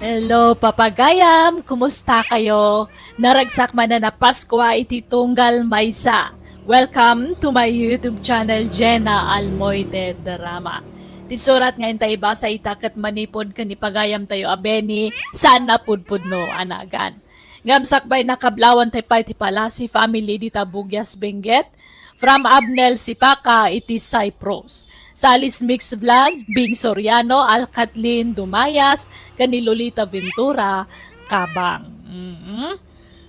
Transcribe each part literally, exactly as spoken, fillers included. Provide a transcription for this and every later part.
Hello, papagayam! Kumusta kayo? Naragsak man a Paskua iti tunggal maysa. Welcome to my YouTube channel, Jenna Almoite Drama. Ti surat nga inta ibasa ita ket manipud ken ni pagayam tayo a Benny, saan a pudpudno a nagan. Ngem sakbay, nakablawan tay pay ti Palasi family dita Bugias, Benguet, from Abnel Sipaka iti Cyprus. Salis Mix Vlog, Bing Soriano, Al Kathleen Dumayas, ken ni Lolita Ventura, Kabang. Mm.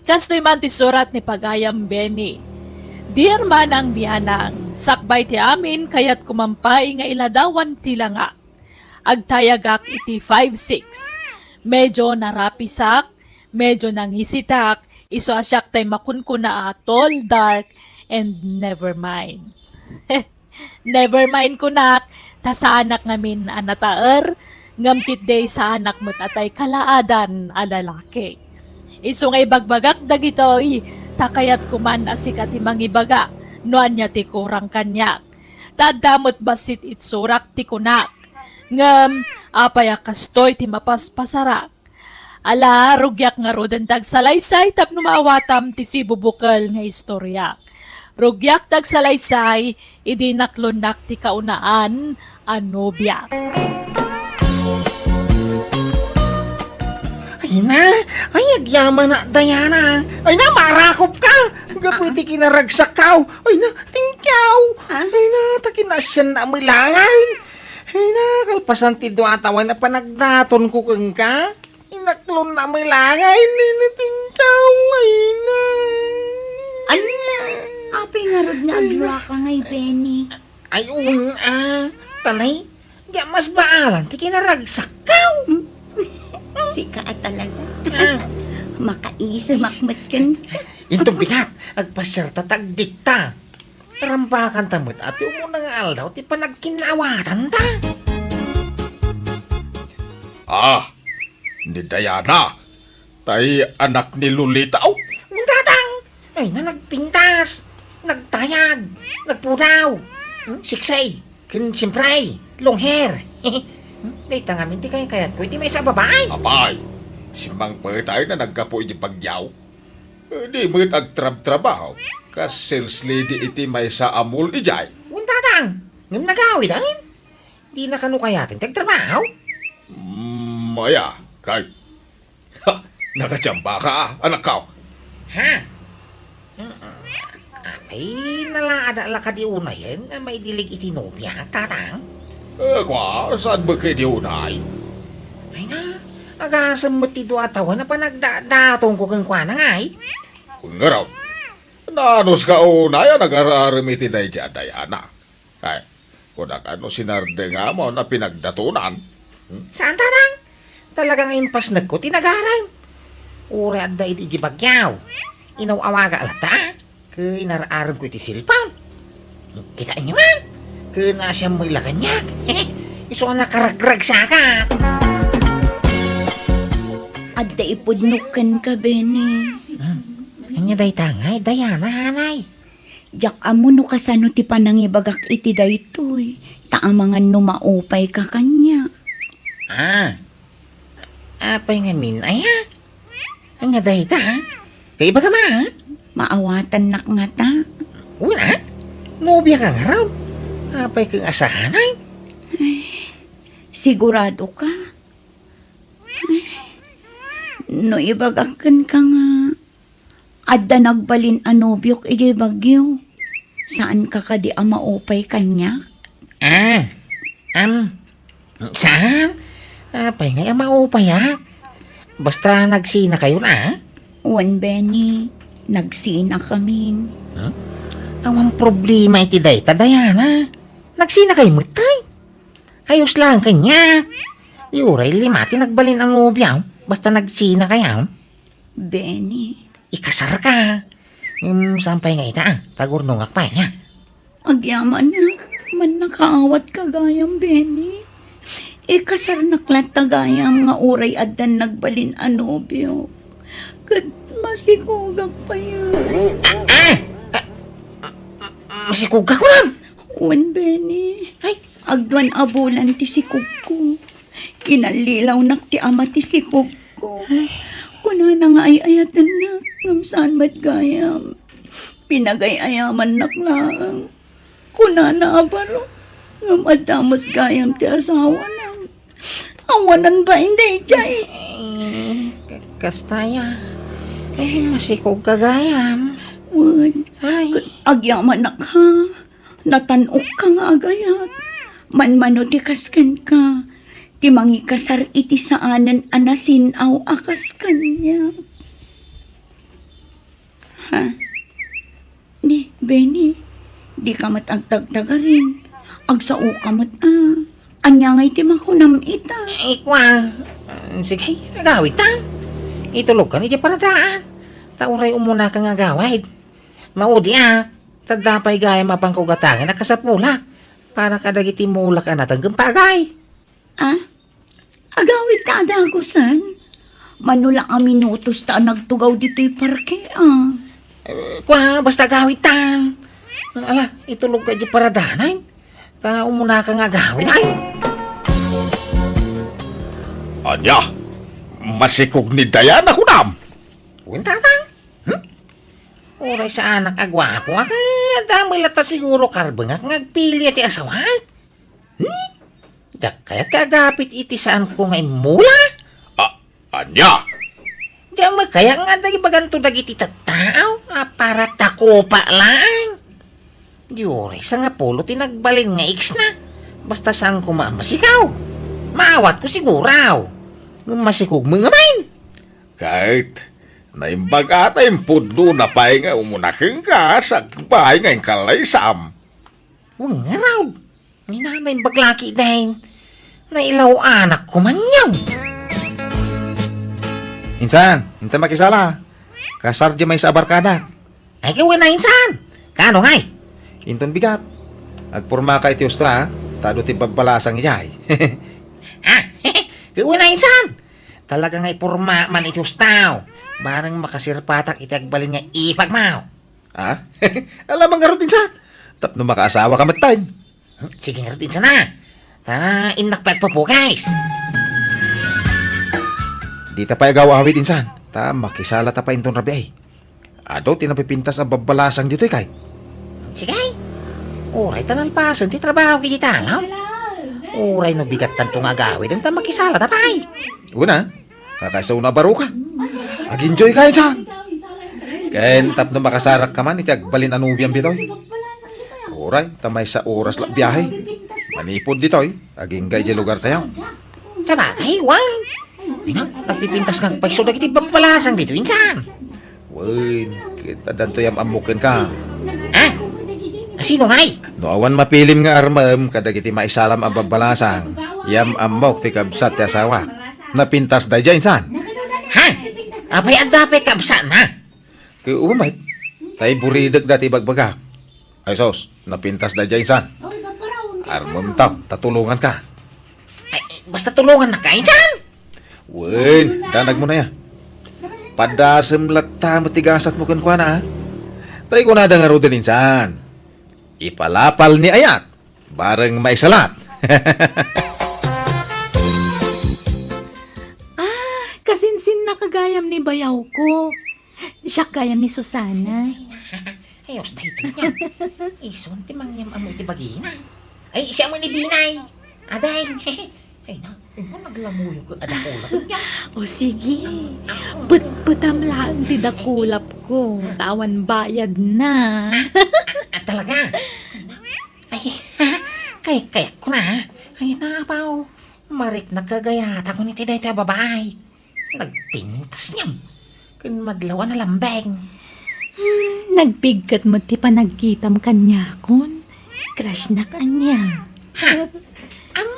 Kastoy man ti surat ni pagayam Benny. Dear Manang Bianang, sakbay ti amin, kayat ko man pay nga iladawan ti langa. Agtayagak iti five six. Medyo narapisak, medyo nangisitak, isu a siak tay makunkuna a tall, dark, and never mind. Never mind kunak, ta saanak ngamin a nataer, ngem ketdi saanak met a tay kalaadan a lalaki. Isu nga ibagbagak dagitoy, ta kayat ko man a sika ti mangibaga no ania ti kurang kaniak. Ta adda met bassit itsurak ti kunak. Ngem, apay a kastoy ti mapaspasarak? Ala, rugiak ngaruden ti agsalaysay tapno maawatam ti sibubukel nga istoriak. Rugiak ti agsalaysay idi naklonnak ti kaunaan a nobiak. Ay na, ay, agyamanak, Diana. Ay na, marakop ka. Gapu iti kinaragsakkaw. Ay na, tingkaw. Ah? Ay na, ta kinasiannak met laeng. Ay na, kalpasan ti dua a tawen a panagdatonko kenka. Inaklonnak met laeng, ay na, tingkaw. Ay na. Ala, apay ngarud nga agluaka ngay, Benny? Ay, wen a. Tanay, diak masbaalan ti kinaragsakkaw. Hmm? Sika a talaga. Ah. Makaisemak met kenka. Inton bigat, agpasiarta ta agdikta. Rambakanta met a ti umuna nga aldaw ti panagkinnaawatanta. Ah, ni Diana, tay anak ni Lolita. Aw, tatang! Ay na, nagpintas, nagtayag, nagpudaw, hmm, sexy, ken siyempre, long hair. Hmm, dayta ngamin ti kaykayatko iti maysa a babai. Apay, simmangpet a naggapu iti bagyo. Eh, di met agtrabtrabaho, kas sales lady iti maysa a mall idiay. Wen, tatang, ngem nagawid amin. Dina kano kayaten ti agtrabaho? Mm, aya, kay Ha! Nakachamba ka, anakko. Ha? Ay, nalaadak la kadi unayen a maidilig iti nobia, tatang? Eh, kua, saan met kadi unay? Ay na, agasem met ti dua a tawen a panagdadatongko kenkuana ngay. Ngarud, naanus ka unay a nagar-arem iti daydi a Diana? Ay, kunak a no sinardengam a pinagdatonan. Hmm? Saan, tatang? Talaga nga impasnekko ti nagarem. Uray adda idi bagyo, inaw-awagak latta, ket inar-aremko iti cellphone. Kitaenyo man, ket naasiam met la kaniak. Isu a nakaragragsakak. Adda ipudnok kenka, Benny. Hmm. Ania dayta ngay, Diana, hanay? Diak ammo no kasano ti panangibagak iti daytoy, ta amangan no maupayka kaniak. Ah, apay ngamin, aya? Ania dayta, ha? Kaibagam, ha? Maawatannak ngata. Wen a? Nobiaka ngarud? Apay ket asahanay? Sigurado ka? No ibagak kenka nga adda nagbalin a nobiok idiay Baguio, saanka kadi a maupay kaniak? Ah, am, saan? Apay ngay a maupayak? Basta nagsinakayon a? Wen, Benny, nagsinakamin. Hmm? Awan problema iti dayta, Diana. Nagsinakayo met kay? Ayos lang kaniak. Di uray lima ti nagbalin a nobia, basta nagsinakayo. Benny. Ikasarka. Ngem saan pay nga ita, ah, ta agurnongak pay, ania? Agyamanak, mannakaawat ka gayam, Benny. Ikasarnak latta gayam nga uray addan nagbalin a nobio. Ket masikogak pay. Ah! Ah! Masikogak, wen? Wen, Benny. Ay, agduan a bulan ti sikogko. Kinallilawnak ti ama ti sikogko. Kunana nga ay-ayatennak, ngem saan met gayam. Pinagay-ayamannak laeng. Kunana a baro, ngem adda met gayam ti asawana. Awanan bain daydiay. Eh, ka-, kasta aya. Eh, masikogka gayam. Wen, Ay. Agyamanak, ha. Natan-okka nga agayat. Manmano ti kas kenka. Ti mangikasar iti saanen a nasin-aw a kas kaniak. Ha? Ni, Benny, dika met agtagtagarin. Agsaoka met, a. Ania ngay ti makunam ita? Ay, kua. Sige, agawidta. Itulogkan idiay paradaan. Ta uray umunaka nga agawid. Maudi a. Ta adda pay gayam a pangkugatangen a kasapulak. Para kadagiti mulak a nateng ken pagay. Ah? Agawidta a dagusen? Mano la a minutos ta nagtugaw ditoy parke, a. Eh, kua, basta agawidta. Ala, itulogka idiay paradaan. Ta umunaka nga agawid, ay. Ania? Masikog ni Diana, kunam? Wen, tatang. Hmm? Uray saanak a guapo, a, kaya damo latta siguro karbengak nga agpili ti asawak. Hmm? Diak kayat ti agapit iti saanko nga immula? A-, ania? Diak met kayat nga adda ibaganto dagiti tattao a para takopa laeng. Di uray sangapulo ti nagbalin nga ex-na. Basta saan koma a masikog. Maawatko siguro. Ngem masikog met ngamin. Ket, naimbag a ta impudnona pay nga umuna kenka, sakbay nga inkalaysam. Wen ngarud, ni nanay baglaki dayta. Nailaw-anak ko man yan. Insan, inta makisala. Kasar di maysa a barkadak. Ay, ket wen a insan. Kaano ngay? Inton bigat. Agpormaka iti husto, ha? Ta adu ti babbalasang idiay. Ha? Ket wen a insan. Talaga nga iporma man iti husto. Bareng makasirpatak iti agbalin nga ipagmaw. Ha? Alamang ngarud, insan. Tapno makaasawaka metten. Hmm, sige ngarud, insan, a. Ta, innak pay agpupukis. Dita pay agaw-awid, insan. Ta, makisalata pay inton rabii. Adu ti napipintas a babbalasang ditoy, kay. Sige. Uray ta nalpasen ti trabaho iti talaw. Uray no bigattanto nga agawid, ta makisalata pay. Wen a. Kakaisuna a baroka. Ag-enjoyka, insan. Ken tapno makasarakka man iti agbalin a nobiam ditoy. Uray, ta maysa oras la biahe. Manipud ditoy, agingga idiay lugartayo. Sabagay, wen. Ay na, nagpipintas nga agpayso dagiti babbalasang ditoy, insan. Wen, ket addanto yam-ammok kenka. Ha? A, sino ngay? No awan mapilim nga armem kadagiti maisalam a babbalasang, yam-ammok ti kabsat ti asawak. Napintas daydiay, insan. Ha? Apay adda pay kabsatna? Ket umamet, tay buridek dati bagbagak. Ay sus, napintas daydiay, insan. Armem ta, ta tulonganka. Ay, basta tulongannaka, insan. Wen, danagmo na ya. Padasem latta met ti gasatmo kenkuana, a. Tay kunada ngaruden, insan. Ipalapal ni ayat, bareng maisalat. Ah, kasinsinna ka gayam ni bayawko. Siak gayam ni Susana. Ay, na. Ay, os daytoy niya. Isun ti mangyam-ammo iti bagina. Ay, siya mo ni Binay. Aday. Ay na, imo naglamuyo ko a dakulap niya. O sige, petpetam laeng ti dakulap ko, ta awan bayad na. Ah, ah, ah, talaga? Ay, kay, kay ko na, ha? Ay na, apaw. Mariknak kagayat ako ni ti daytoy a babae. Nagpintas niya. Ken madlaw a nalambeng. Hmm, nagpigket met ti panagkitam kaniakon. Crush-nak ania. Ha? Am-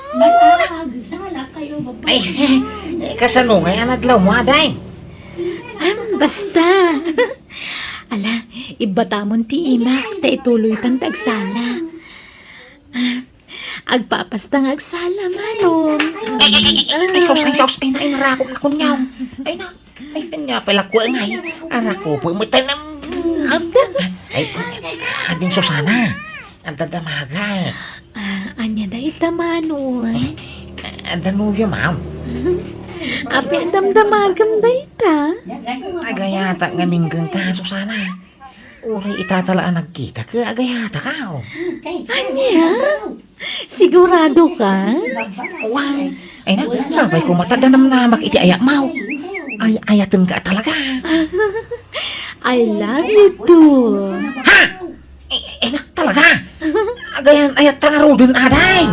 Ay, eh, kasano ngay a nadlaw mo, aday? Am, basta. Ala, ibbatamon ti imak, ta ituloytan ti agsala. Ah, agpapasta nga agsala, Manong. Ay, ay, ay, ay, ay, sus, ay, sus, ay, na, ay, narakop na kunyaw. Ay, na, ay, kanya pala ko, ay, arakop, matan, ay, ading Susana, ang dadamaga, eh. Ah, anya da ita, Manong? Ay, Adda nobiom, aw? Apay a damdamagem dayta? Agayatak ngamin kenka, Susana. Uray ita ta la a nagkitak, agayatak, aw. Ania? Sigurado ka? Wen, ay na, sapay koma ta adda namnamak iti ayatmo. Ay, ayatenka talaga. I love you too. Ha? Eh, eh, na, talaga? Agayan, ayatta ngaruden, aday.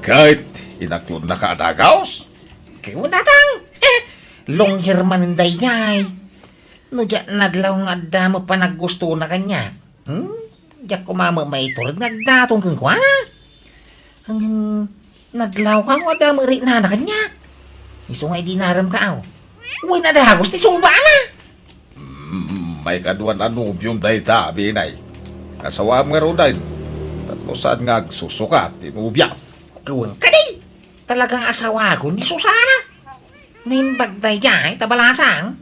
Ket inaklonnaka a dagus? Ket una, Tang. Eh, long hair man daydiay. No diak nadlaw nga adda met panaggustona kaniak. Hmm? Diak koma met maitureg nga agdaton kenkuana. Ngem nadlawka nga adda met riknana kaniak. Isu nga idi naremka, aw. Wen a dagus ti sungbana. Mm, maikaduan a nobiom dayta, Binay. Asawaem ngaruden. Tapno saan nga agsusukat ti nobiam. Wen kadi. Talagang asawakon ni Susana. Naimbag daydiay ta balasang.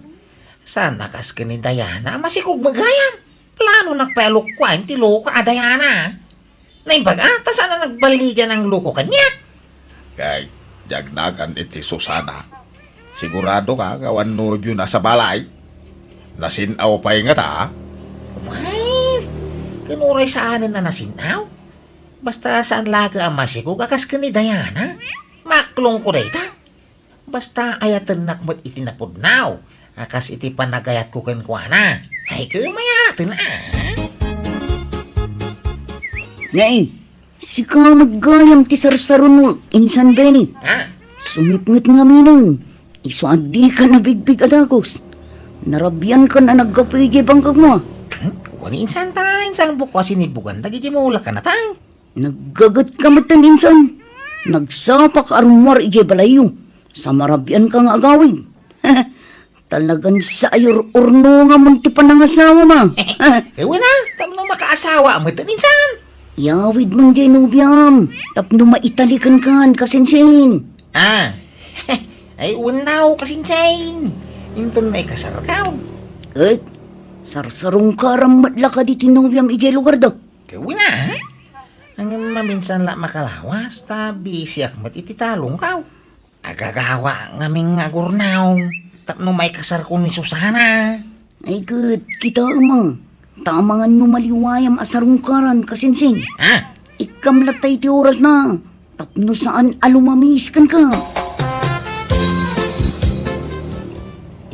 Saan a kas ken ni Diana a masikog met gayam. Planonak pay a lukuan ti loko a Diana. Naimbag a, ta saan a nagballigan ang loko kaniak. Kay, diak nagan iti Susana. Sigurado ka nga awan nobiona sa balay? Nasin-aw pay ngata? Wen, ken uray saanen a nasin-aw. Basta saan laeng a masikog a kas ken ni Diana. Maklongko dayta. Basta ayatennak met iti napudno a kas iti panagayatko kenkuana. Ay, ket mayaten, a. Nay, sika met gayam ti sarsaronmo, Insan Benny. Ha? Sumipnget ngaminen. Isu a dika nabigbig a dagus. Narabiankan a naggapu idiay bangkagmo, a. Hmm? Wen, Insan, ta, Insan, bukko a sinibugan dagiti mulak a natang. Naggagetka metten, Insan. Nagsapaka a rummuar idiay balayyo. Sa marabianka nga agawid. Talagan sa ayur-urno nga mon ti panangasawam, a. Eh, wen a, tapno makaasawa metten, Insan. Iyawid man diay nobiam, tapno maitalikan kan, kasinsin. Ah. Ay, wen a, kasinsin. Inton naikasarka. Ket, sarsarungkaram met la kadi ti nobiam idiay lugarda. Ket wen a, ha? Ngem maminsan la makalawas, ta bisiak met iti talongko. Agagawa ngamin nga agurnaw tapno maikasarko ni Susana. Ay ket, kitaem a, ta amangan no maliwayam a sarungkaran, kasinsin. Ha? Ikkam latta iti orasna, tapno saan a lumamis kenka.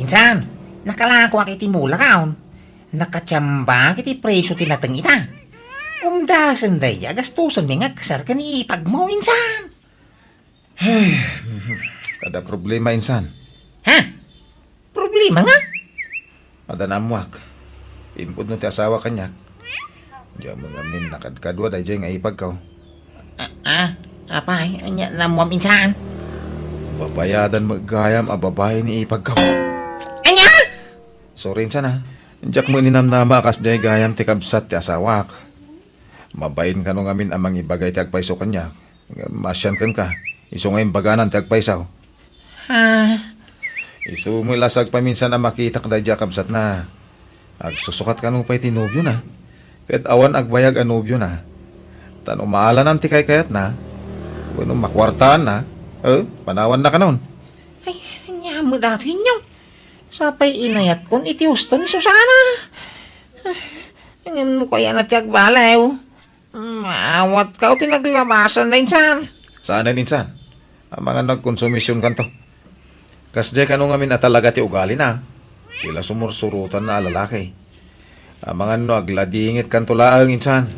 Insan, nakalakoak iti mulak, a. Nakatiambak iti presio ti nateng ita. Umdasen daydi a gastosenmi nga agkasar ken ni ipagmo, Insan. Ay, adda problema, Insan. Ha? Problema nga? Adda naammoak. Impudno ti asawa kaniak. Diak met ngamin nakadkadua daydiay nga ipagko. A, a, apay, ania naammoam, Insan? Babayadan met gayam a babai ni ipagko. Ania? Sorry, Insan, a. Diak met ninamnama a kasdiay gayam ti kabsat ti asawak. Mabain kano ngamin a mangibaga iti agpayso kaniak. Ngem maasian kenka, isu nga imbaganan ti agpayso. Ah. Isu met la sa agpaminsan a makitak daydiay a kabsatna. Agsusukat kano pay ti nobiona. Ket awan agbayag a nobiona. Ta no maalanan ti kaykayatna, wenno makuartaanna, eh, panawanna kanon. Ay, ania met datoy, Inyong? Sapay inayatkon iti husto ni Susana. Ah, ngem no kayatna ti agbaliw. Maawatka ti naglabasanna, Insan. Saanen, Insan. Amangan no agkonsumisionkanto. Kasdiay kano ngamin a talaga ti ugalina. Ti la sumursurotanna a lalaki. Amangan no agladingitkanto laeng, Insan.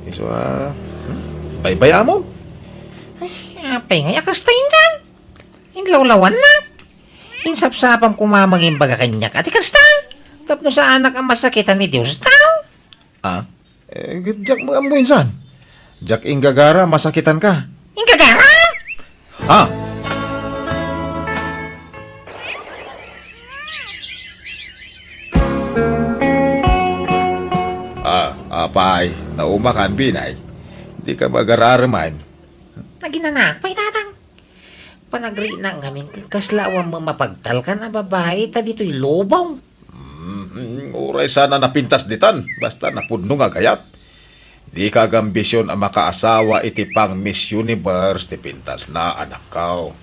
Isu a, hmm? Baybay-amon. Ay, apay ngay a kasta, Insan? Inlawlawanna. Insapsapam koma mangimbaga kaniak a ti kasta. Tapno saanak a masakitan ni Dios tao. Ah? Eh, diak met ammo, Insan. Diak inggagara, masakitanka. Inggagara? Ha? Ah, apay, naumakan, Binay. Dika magarara man. Naginanak pay, Tatang. Panagriknak ngamin ket kasla awan met mapagtalkan a babai ta ditoy lubong. Mm, uray saan a napintas ditan, basta napudno nga agayat. Dika agambision a makaasawa iti pang-Miss Universe ti pintasna, anakko.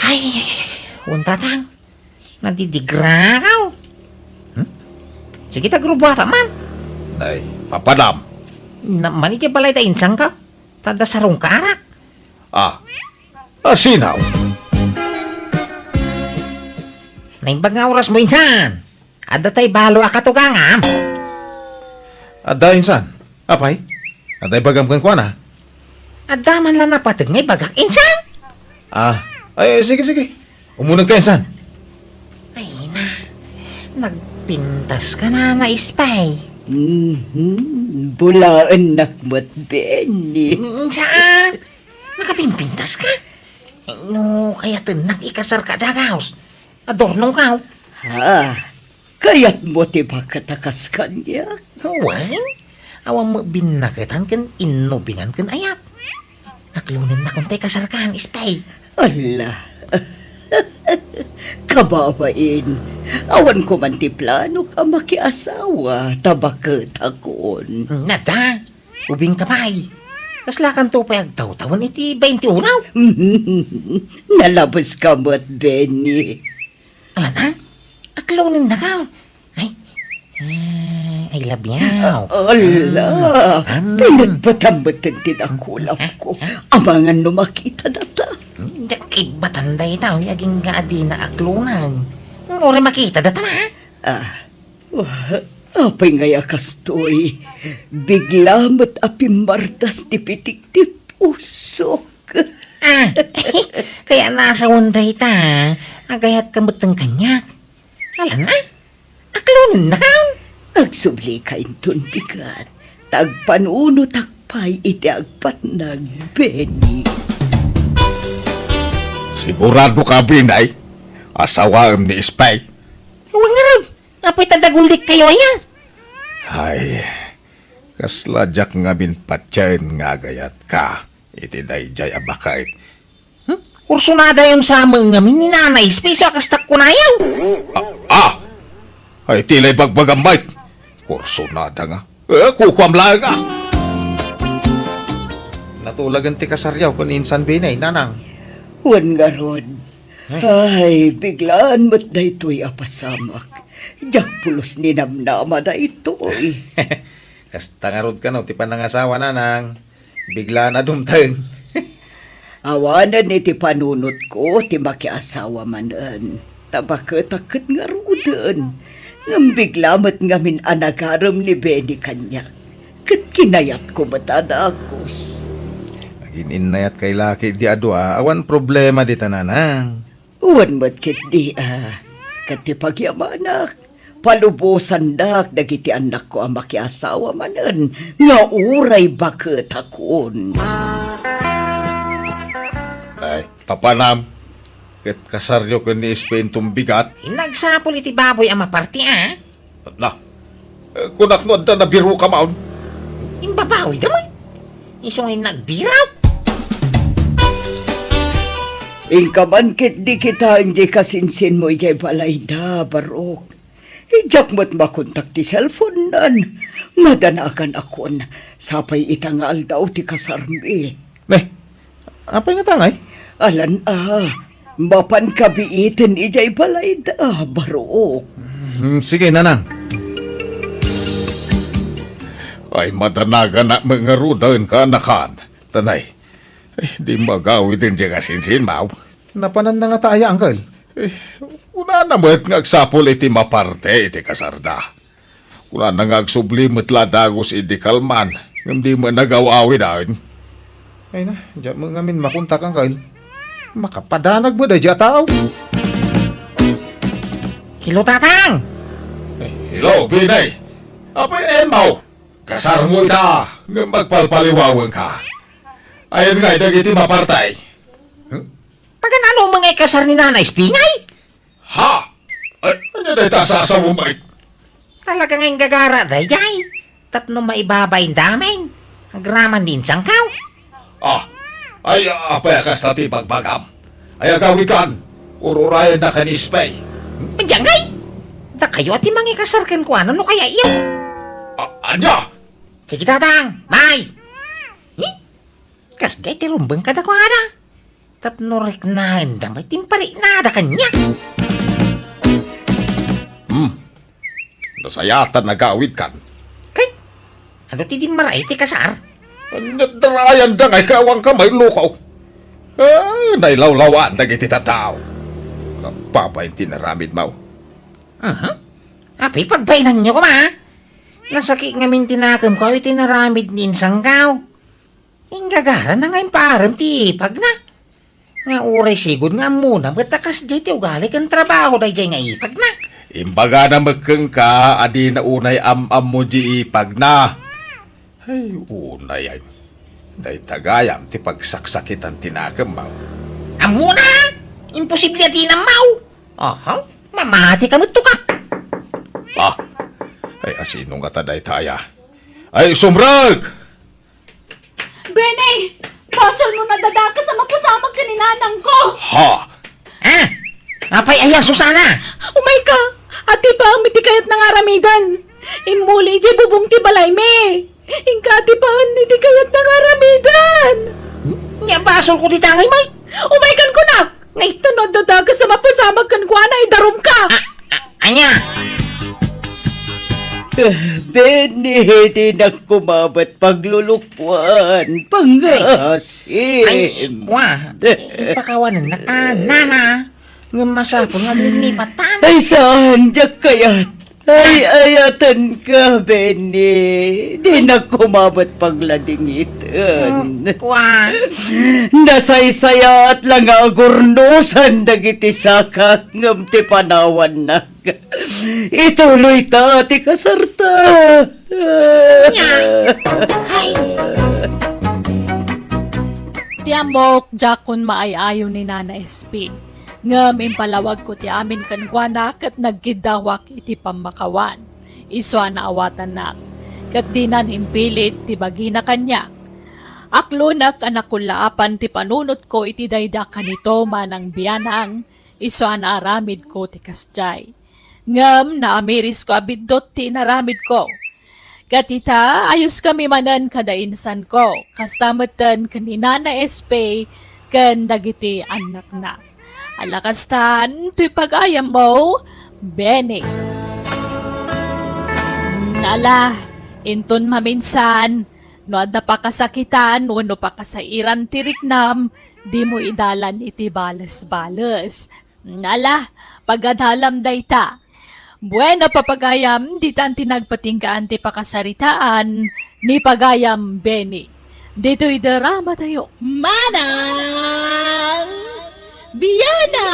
Ay, untatang. Nadidigrakaw. Hmm? Sige, ta grubuata man. Ay, papadam. Na, mani ti balay da insangka. Tada sarungkarak. Ah, asinaw. Naimbag nga oras mo, insan. Adda tay balo a katugangam. Adda, insan. Apay? Adda ibagam kenkuana? Adda man la napateg nga ibagak, insan. Ah, ay, sige, sige. Umuneg ka, insan. Ay na, nagpintas ka na, na Ispay. Mhm, bulaennak met, Benny. Insan, nakapimpintas ka? No, kayatennak ikasar ka dagaus. Adornong ka. Ha? Kayatmo ti baket a kas kaniak? Wen, awan met binnaketan ken innubinan ken ayat. Aklonennakon tay kasarkan, Ispay. Ala. Kababain, awan ko man ti planok a makiasawa, ta baketakon. Nada, ubing ka pay. Kaslakanto pay agtawtawen iti bainte uno. Nalabes ka met, Benny. Alan, ah? Aklonennaka. Ay, ah, I love you. Ala, mm, pinatpatam met ti nakulap ko. Amangan no makita data. Diak ibbatan dayta, agingga a dina aklonan. Uray makita data, ma? Ah, wa-, apay ngay a kastoy? Bigla met a pimmardas ti pitik ti pusok. Ah, kaya nasawan dayta, agayat ka met kaniak. Alan, ah? Aklonennaka? Agsubli ka inton bigat, ta agpanunotak pay iti agpatnag, Benny. Sigurado ka, Binay? Asawaem ni Ispay? Wen ngarud, apay ta dagullikkayo aya? Ay, kasla diak ngamin patien nga agayat ka iti daydiay a baket. Hmm? Kursonadayon sa met ngamin ni Nanay Ispay, isu a kastak kunayo. Ah, ah! Ay, ti la ibagbagam, Mike. Kursonada nga. Eh, kukuam laeng, ah. Natulagen ti kasaryo ken ni Insan Binay, Nanang. Wen ngarud. Ay. Ay, biglaan met daytoy a pasamak. Diak pulos ni namnama daytoy. Kasta ngarud kano ti panangasawa, Nanang. Biglaan a dumteng. Awanen iti panunotko ti makiasawa manen, ta baketak ket ngaruden. Ngem bigla met ngamin a nagarem ni Benny kaniak, ket kinayatko met a dagus. Agin-innayat kay laki di a dua, awan problema dita, Nanang. Wen met ketdi a, ket ti pagyamanak, palubosandak dagiti annakko a makiasawa manen nga uray baketakon. Ay, papanam, ket kasaryo ken ni Ispay inton bigat? Inagsapul iti baboy a maparti, a? Na, eh, kunak no adda nabirokam. Imbabawida man. Isu nga nagbirok. Inka man ketdi kitaen diay kasinsinmo idiay balayda, Barok. Diak met makontak ti cellphone-nan. Madanaganakon, sapay ita nga aldaw ti kasarmi. Ne, apay ngata ngay? Alan a, mapan kabiiten idiay balayda, Barok. Hmm, sige, Nanang. Ay, madanaganak met ngaruden, kaanakan. Tanay, ay, di magawiden diay kasinsinmo. Napananna ngata aya, Uncle? Eh, kunana met nga agsapul iti maparte iti kasarda. Kunana nga agsubli met la dagus idi kalman, ngem di met nagaw-awiden. Ay na, diak met ngamin makontak, Uncle. Makapadanag met daydiay a tao. Hello, Tatang! Eh, hello, Binay! Apay, Emma, kasarmo ita, ngem agpalpaliwawenka. Ayan nga, dagiti maparte. Huh? Paganano met nga ikasar ni Nanay Ispay ngay? Ha? Ay, ania dayta a sasawem, Mike? Talaga nga inggagara daydiay. Tapno maibabain damin. Agraman di insangkaw. Ah, ay, apay a kasta ti bagbagam? Ay, agawidkan. Ururayennak ni Ispay. Diay ngay? Dakayo a ti mangikasar kenkuana no kayatyo. Ah, ania? Sige, Tatang! May! Eh? Kasdiay ti rumbeng kadakuada. Tapno riknaenda met ti impariknada kaniak. Hmm. Nasayaat a nagawidkan. Kay, adu ti dimmaraay ti kasar? Ania ti darayanda nga ikaw awan ka maillukaw? Ah, nailawlawaan dagiti tattao. Kababain ti inaramidmo. Aha. Apay, pagbainanyo koma? Nasakit ngamin ti nakemko iti inaramid ni insangko. Inggagarana nga impaarem ti ipagna. Nga uray sigud nga ammona met a kasdiay ti ugali ken trabaho daydiay nga ipagna. Imbagana met kenka a dina unay am-ammo diay ipagna. Ay, unay, ay. Dayta gayam ti pagsaksakitan ti nakemmo. Ammona! Imposible a dina ammo! Aha, mamati ka met, tuka. Ah, ay, asino ngata dayta aya? Ay, sumrek! Benny! Basolmo a nadadakes a mapasamak ken ni nanangko! Ha? Ah! Apay aya, Susana? Umayka! Atipaem iti kayatna nga aramidan! Immuli idiay bubong ti balaymi! Inka atipaen iti kayatna nga aramidan! Nia basolko dita ngay, Mike? Umaykan kunak! Nay, ta no adda dakes a mapasamak kenkuana, idarumka! Ah, ah, ania? Benny, dinak koma met paglulukuan. Pangasim. Ay, wa. Ipakawanennak a, nana. Ngem masapul nga aglinlipat, tama. Ay, saan, diak kayat. Ay, ayatenka, Benny. Dinak koma met pagladingiten. Oh, kua. Nasaysayaat la nga agurnosan dagiti sakak ngem ti panawannak. Ituloyta ti kasarta. Nya. Ay. Ti ammok, diakon maay-ayo ni Nana S P. Ngem impalawagko ti amin kenkuana ket nagkiddawak iti pammakawan. Isu a naawatannak, ket dinan impilit ti bagina kaniak. Aklonek a nakullaapan ti panunotko iti daydi a kanito, manang bianang, isu a naaramidko ti kasdiay. Ngem naamirisko a biddut ti inaramidko. Ket ita, ayoskami manen kada insanko, kasta metten ken ni Nana S P ken dagiti annakna. Ala kastan, toy pagayammo, Benny. Ala, inton maminsan, no adda pakasakitan wenno pakasairan ti riknam, dimo idalan iti bales-bales. Ala, pagadalam dayta. Bueno, papagayam, ditan ti nagpatinggaan ti pakasaritaan ni Pagayam Benny. Ditoy drama tayo. Manang Biana!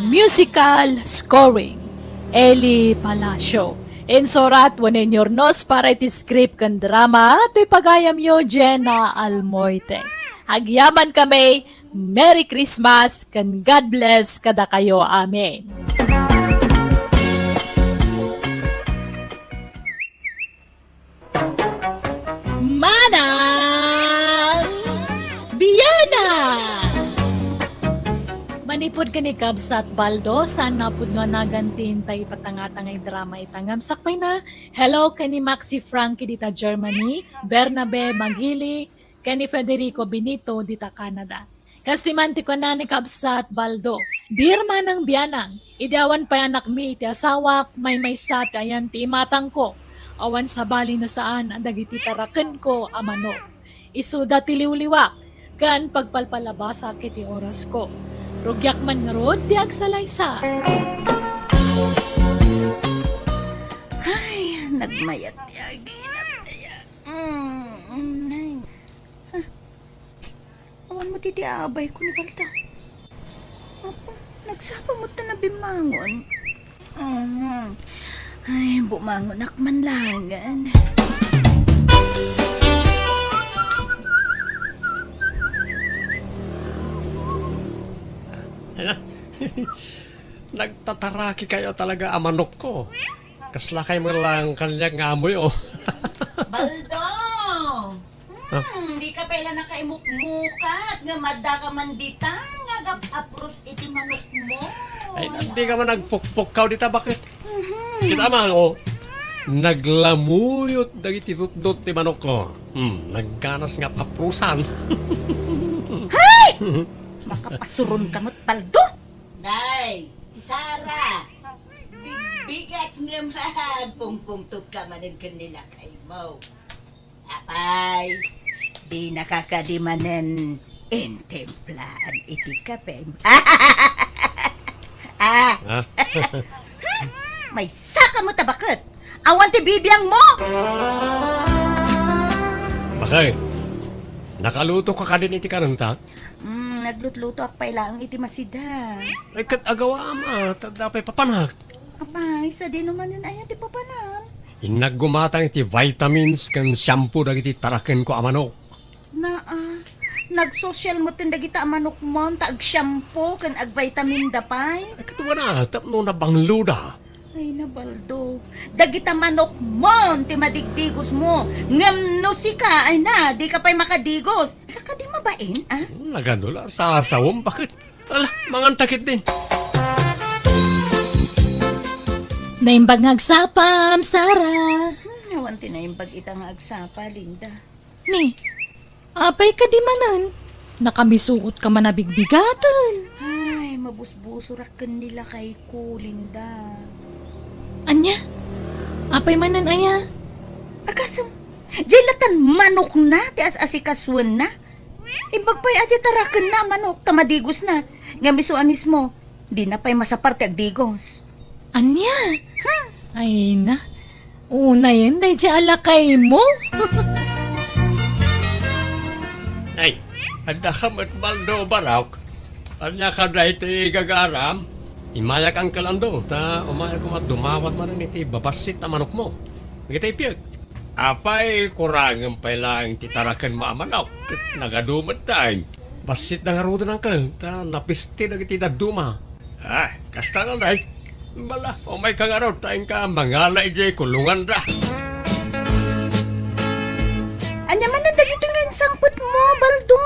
Musical scoring, Eli Palacio. Insurat wenno inyurnos para iti script ken drama, toy pagayamyo, Jenna Almoite. Agyaman kami, Merry Christmas ken God bless kadakayo. Amen. Manang Biana! Manipud ken ni Kabsat Baldo, saan nga pudno a naganti intay ipatangtang nga drama ita ngem sakbayna. Hello ken ni Maxi Frankie dita Germany, Bernabe Magili, ken ni Federico Benito dita Canada. Kas ti man ti kuna ni Kabsat Baldo, "Dear Manang Bianang, idi awan pay anakmi iti asawak, maymaysa ti ayan ti imatangko. Awan sabali no saan a dagiti tarakenko a manok. Isuda ti liwliwak, ken pagpalpalabasak iti orasko. Rugiak man ngarud ti agsalaysay." Ay, nagmayat ti aginat. Mm, ay. Ah, awan met iti abayko ni Baldo. Apo, nagsapa met ta nabimmangon. Mm. Ay, bumangonak man laengen. Nagtataraki kayo talaga a manokko. Kasla kay merlang kaniak nga amoy, oh. Baldo! Ah. Hmm, di ka pay la nakaimukmukat nga madda ka man ditan nga agap-apros iti manokmo. Ay, di ka man agpukpukkaw dita, bakit? Mhm. Kita man, oh. Naglamuyot dagiti tutdot ti manokko. Hmm, nagganas nga paprusan. Hay! Makapasuron ka met, Baldo! Nay, Sara! Bigbigat ngem agpungpungtot ka manen ken ni lakaymo. Apay, dinaka kadi manen intimplaan iti kape? Ah! Ah. Maysa ka met a baket. Awan ti bibiangmo! Bakay, nakaluto ka kadin iti kanenta? Mm, naglutlutoak pay laeng iti masida. Ay, ket agawam, ah, ta adda pay papanak. Apay, sadino manen aya ti papanam? Innak gumatang iti vitamins ken shampoo dagiti tarakenko a manok. Naa, nagsosial metten dagita a manokmon ta ag-shampoo ken ag-vitamin da pay. Ay, ket wana, tapno nabangloda. Ay, na, Baldo. Dagita manokmon ti madigdigosmo. Ngem no sika, ay na, dika pay makadigos. Dika kadi mabain, ah? Nagano la, sasawem, baket? Ala, manganta ketdin. Naimbag nga agsapam, Sara. Hmm, awan ti naimbag ita nga agsapa, Linda. Ni, apay kadi manen? Nakamisuot ka man a bigbigaten. Ay, mabusbusorak ken ni lakayko, Linda. Ania? Apay manen aya? Agasem, diay latan manokna ti as-asikasuenna. Imbag pay a diay tarakenna a manok ta madigosna. Ngem isu a mismo, dina pay masapar ti agdigos. Ania? Hmm. Ay na. Unayen daydiay a lakaymo. Ay, adda ka met, Baldo, Barok. Ania ka daytoy gagaram? Immayak, Uncle Ando, ta umayak koma dumawat manen iti babassit a manokmo. Dagiti piek. Apay, kurangem pay laeng ti tarakenmo a manok. Nagadu met tayo. Bassitda ngaruden, Uncle, ta napiste dagiti dadduma. Ah, kasta ngay. Bala, umayka ngarud ta inka mangala idiay kulonganda. Ania manen dagitoy nga insangpetmo, Baldo?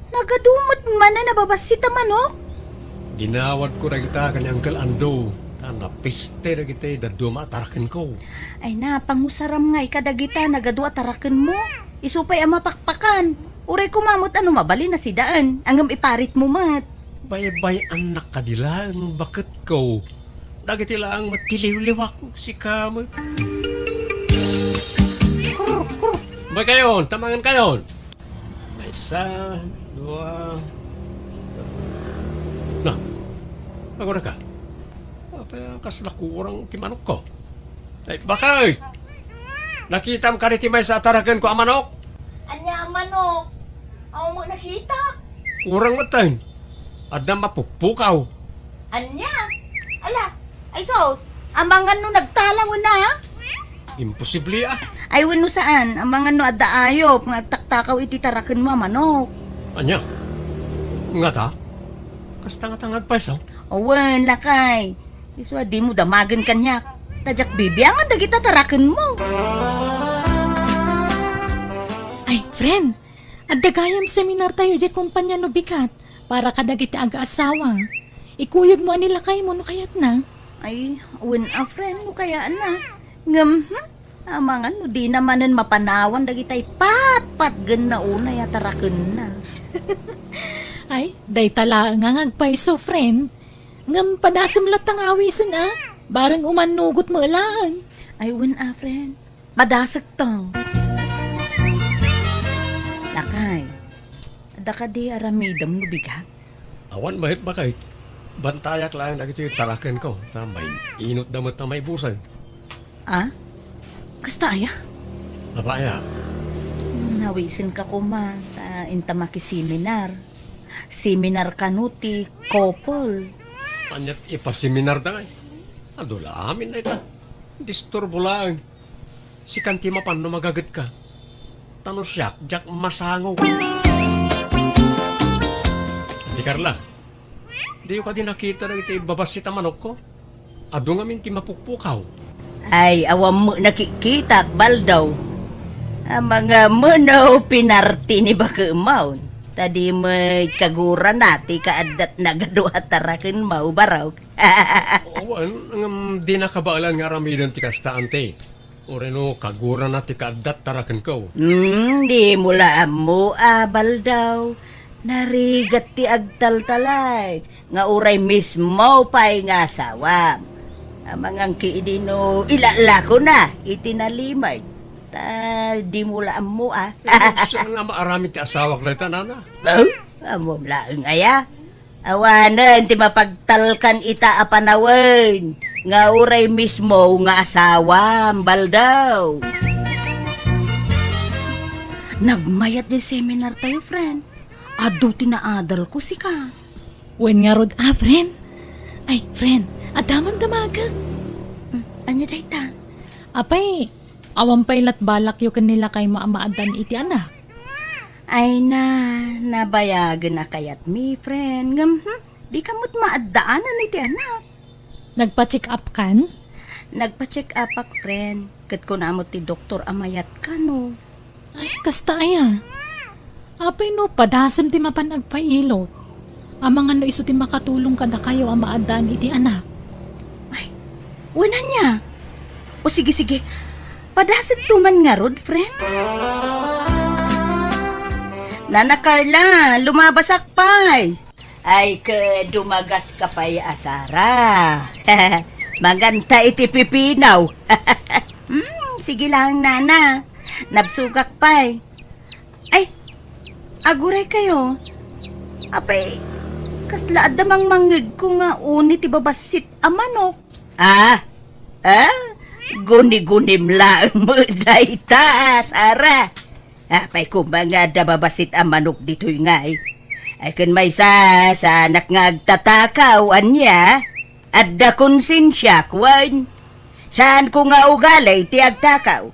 Nagadu met manen a babassit a manok? Dinawatko dagita ken ni Uncle Ando, ta napiste dagiti dadduma a tarakenko. Ay na, pangusaram ngay kadagita nagadu a tarakenmo. Isu pay a mapakpakan. Uray koma met a no mabalin a sidaen, ngem iparitmo met. Baybay-annak kadi laeng, baketko. Dagiti laeng met ti liwliwak, sika met. Bay kayon, tamangan kayon. Maysa, dua. Na, agura ka. Apay, kasla kurang ti manokko. Ay, bakay! Nakitam kadi ti maysa a tarakenko a manok? Ania a manok? Awan met nakita. Kurang metten. Adda mapukpukaw. Ania? Ala, ay sus, amangan no nagtalaw na, ha? Imposible, ah. Ay, wenno saan, amangan no adda ayop nga agtaktakaw iti tarakenmo a manok. Ania? Ngata? Kasta ngata nga agpayso? Awan, lakay. Isu a dimo damagen kaniak. Ta diak bibiangan dagita tarakenmo. Ay, friend, adda gayam seminar tayo diay kompanya no bigat para kadagiti agaasawa. Ikuyogmo a ni lakaymo no kayatna. Ay, wen a friend no kayatna. Ngem, hmm, amangan no dina manen mapanawan dagitay patpatgenna unay a tarakenna. Ay, dayta laeng nga agpayso, friend. Ngem padasem latta nga awisen a, bareng umannugot met laeng. Ay, wen a, friend. Padasekto. Lakay, adda kadi aramidem no bigat? Awan met, bakay. Bantayak laeng dagiti tarakenko, ta main-inotda met a maibusen. Ah? Kasta aya? Apay aya? Hmm, nawisenka koma, ta inta makiseminar. Seminar kano ti couple. Aniat ipaseminarda ngay? Adu la amin dayta. Disturbo laeng. Sikan ti mapan no magagetka. Ta no siak, diak masango. Adi Carla, diyo kadi nakita dagiti babassit a manokko? Adu ngamin ti mapukpukaw. Ay, awan met nakikkitak, Baldo. Amangan no pinarti ni bakemon. Ta di met kagurana ti kaaddat nagadu a tarakenmo, Barok. Awan, ngem di nakabaelan nga aramiden ti kasta, ante. Uray no kagurana ti kaaddat tarakenko. Hmm, dimo la ammo a, Baldaw. Narigat ti agtaltalay nga uray mismo pay nga asawam. Amangan ki idi no ilalakona iti nalimed. Ta dimo la ammo a. Eh, saan nga maaramid ti asawak dayta, nana? Oh, ammom laeng aya. Awanen ti mapagtalkan ita a panawen nga uray mismo nga asawam, Baldaw. Nagmayat diay seminar tayo, friend. Adu ti naadal ko, sika. Wen ngarud a, friend. Ay, friend, adda man damagek. Hmm, ania dayta? Apay, awan pay lat balakyo ken ni lakaymo a maaddaan iti anak? Ay na, nabayagen a kayatmi, friend. Ngem, hmm, dika met maaddaanan iti anak. Nagpa-check up kan? Nagpa-check up ak, friend. Ket kuna met ti doktor a mayat kano. Ay, kasta aya. Apay no padasem ti mapan agpailot? Amangan no isu ti makatulong kadakayo a maaddaan iti anak. Ay, wen ania? O sige, sige. Padasem to man ngarud, friend. Nana Carla, lumabasak pay. Ay, ke, dumagas ka pay a Sara. Manganta iti pipinaw. Hmm, sige lang, nana. Nabsugak pay. Ay, aguray kayo. Apay, kasla adda mangmangngegko nga uni ti babassit a manok. Ah? Ah? Guni-gunim laeng met dayta, Sara. Apay koma nga adda babassit a manok ditoy ngay? Ay, ken maysa, saanak nga agtatakaw, ania? Adda konsensiak, wen? Saanko nga ugali ti agtakaw.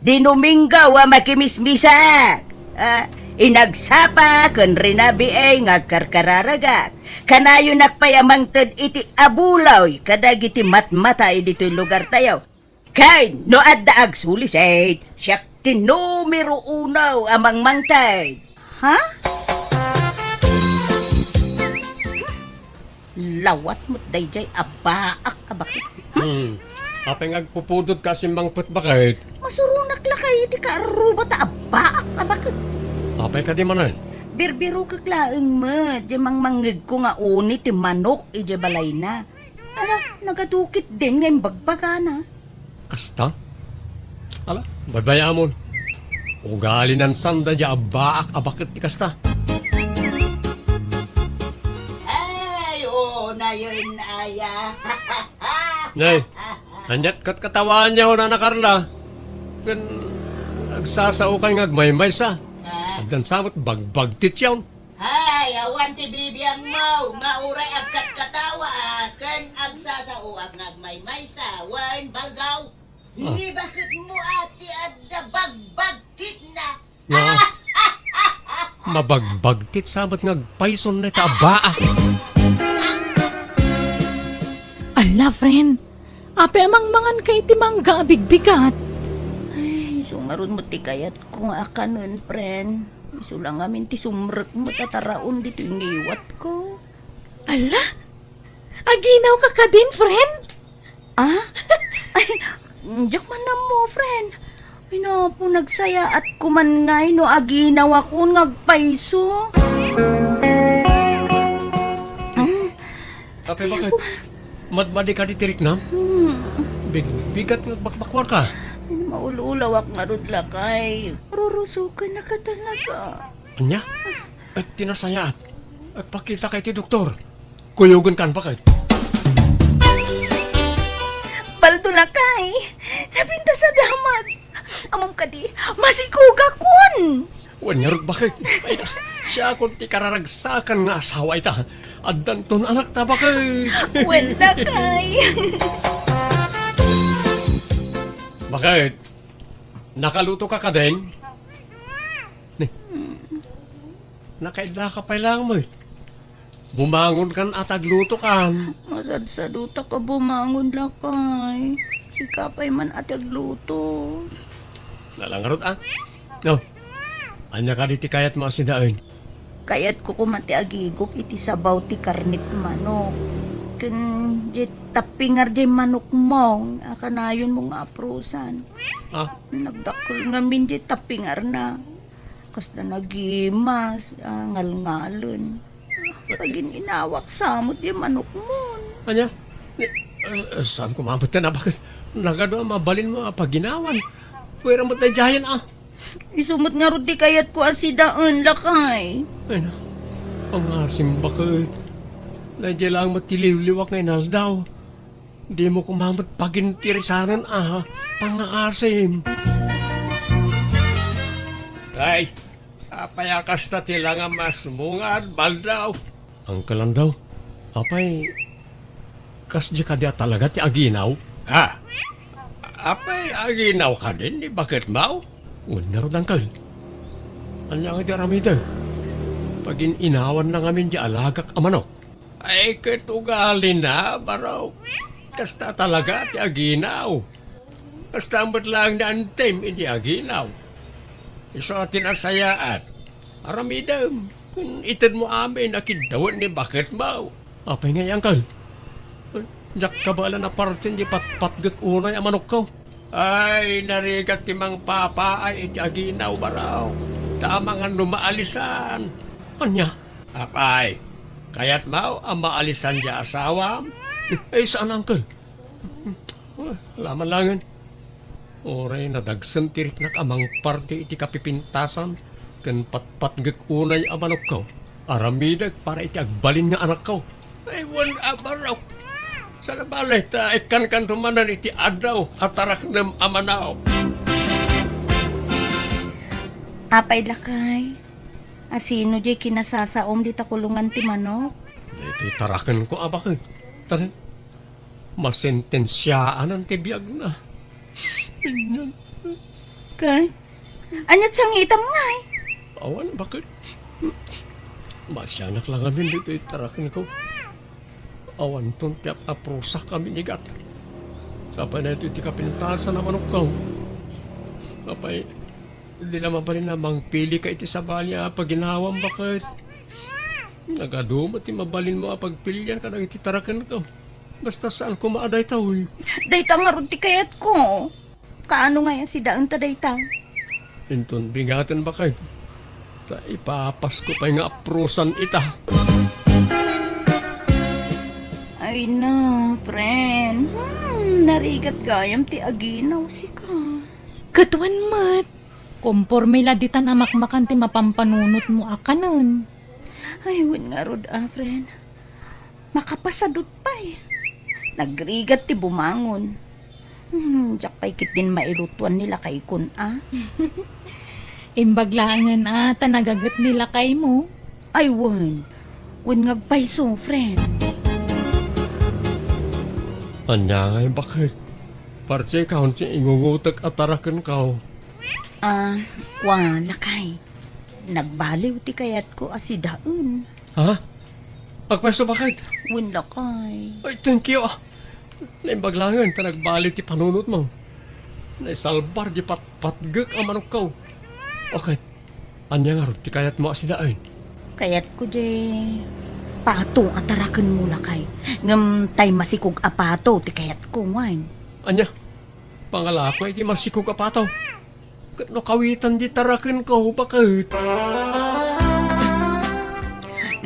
Dinuminggaw a makimismisak. Ah, inagsapa ken rinabii nga agkarkararagak. Kanayonak pay a mangted iti abuloy kadagiti matmatay ditoy lugartayo. Ken no adda agsulisit, siak ti numero uno a mangmangted. Ha? Lawat met daydiay a baak a bakit. Hmm. Apay nga agpupudot ka a simmangpet, bakit? Masuronak lakay iti kaarruba ta a baak a bakit. Apay kadi manen? Birbirokek laeng met, diay mangmangngegko nga uni ti manok idiay balayna. Ala, nagadukit din nga imbagbagana. Kasta? Ala, baybay-amon. Ugali nan sanda diay a baak a bakit ti kasta. Ay, oo, nayon, aya. Nay, aniat katkatawaanyo, Nana Carla? Ken agsasaokay nga agmaymaysa. Ah. Addan sa met bagbagtityon. Hay, awan ti bibiangmo nga uray agkatkatawa, a, ken agsasaoak nga agmaymaysa, wen Baldaw. Ah. Ni baketmo a ti adda bagbagtitna. Nga, mabagbagtit sa met nga agpayson dayta a baak. Ala, friend. Apay a mangmangan ka iti mangga a bigbigat? Ay, isu ngarud met ti kayatko nga akanen, friend. Isu la ngamin ti sumrek met a taraon ditoy ngiwatko. Ala? Aginaw ka kadin, friend? Ah? Ay, diak man ammo, friend. Ay, napo, nagsayaat ko man ngay no aginawakon nga agpayso. Mm. Apay, bakit? Madmadi ka di tiriknam? Hmm. Big-, bigat nga bakbakwan ka. Ay, maululawak ngarud lakay. Rurusuken na ka talaga. Anya? Ay, ti nasayaat. Agpakita ka iti doktor. Kuyogen kan, bakit? Baldo lakay. Napintas a damag. Ammom kadi, masikogakon. Wen ngarud, bakit? Ay, siakon ti kararagsakan nga asawa ita. Addanton anakta, bakit? Wen lakay. Bakit? Nakaluto ka kadin? Ni, nakaidda ka pay lang met. Bumangon kan a tagluto kan. Masadsadutak a bumangon lakay. Sika pay man a tagluto. Nalangarot, ah. No. Anya kadi ti kayatmo a sidaen? Kayatko koma ti agigup iti sabaw ti karnet manok. Ken di tappingar di manokmo a kanayonmo nga aprusan. Ah? Nagdakkel ngamin di tappingarna. Kasla nagimas, ah, ngalngalen. Pagin-inawak sa met di manokmon. Ania? Eh, eh, saan ko mamatyan a baket nagadu a mabalinmo a paginawan? Pwera met daydiayen, ah. Isu met ngarud ti kayatko a sidaen, lakay. Ay na, pangasim baket. Daydiay laeng met ti liwliwak nga inaldaw. Dimo koma met pagintirisanen a pangngaasim. Ay, apay a kasta ti langamasmo nga adbaldaw? Uncle Andaw, apay, kasdi kadi a talaga ti aginaw? Ah, apay aginaw kadin ni baketmo? Wen ngarud, Uncle. Ania nga di aramidek? Pagin-inawanna ngamin di alagak a manok. Ay, ket ugalina, baro. Kasta talaga ti aginaw. Kasta met laeng ni Antim idi aginaw. Isu a ti nasayaat. Aramidem, itedmo amin a kiddawen ni baketmo. Apay ngay, Uncle? Diak kabaelan a partien di patpatgek unay a manokko. Ay, narigat ti mangpapaay iti aginaw, baro. Ta amangan no maalisan. Ania? Apay, kayatmo a maalisan ti asawam? Ay, saan, Uncle. Ala man laengen. Uray nadagsen ti riknak a mangparti iti kapipintasan ken patpatgek unay a manokko. Aramidek para iti agbalin nga anakko. Ay, wen a barok. Saan a bale ta ikkankanto manen iti addaw a taraknem a manok. Apay, lakay, asino diay kinasasaom dita kulongan ti manok? Daytoy tarakenko a baket. Tara, masentensiaanan ti biagna. Ket, ania't sangitam ngay? Awan, baket. Masianak la ngamin ditoy tarakenko. Awanton ti ap-aprusak a minigat. Sapay daytoy ti kapintasan a manokko. Apay, dina mabalin a mangpilika iti sabali a paginawam, baket. Nagadu met ti mabalinmo a pagpilian kadagiti tarakenko. Basta saan koma a daytoy. Dayta ngarud ti kayatko. Kaano ngay a sidaenta dayta? Inton bigaten, baket, ta ipapasko pay nga aprusan ita. Ay na, friend. Hmm, narigat gayam ti aginaw sika. Ket wen met, komporme la ditan a makmakan ti mapampanunotmo a kanen. Ay, wen ngarud a, friend. Makapasadut pay. Nagrigat ti bumangon. Hmm, diak pay ketdin mailutuan ni lakaykon a. Imbag laengen a ta nagaget ni lakaymo. Ay, wen. Wen nga agpayso, friend. Ania ngay, baket? Parti kaon ti ingungutek a tarakenko. Ah, kua, lakay. Nagbaliw ti kayatko a sidaen. Ha? Agpayso, baket? Wen, lakay. Ay, thank you, ah. Naimbag laengen ta nagbaliw ti panunotmo. Naisalbar di patpatgek a manokko. Baket, ania ngarud ti kayatmo a sidaen? Kayatko di pato a tarakenmo, lakay. Ngem tay masikog a pato ti kayatko, wen. Ania? Pangalako iti masikog a pato. Ket no kawitan di tarakenko, baket.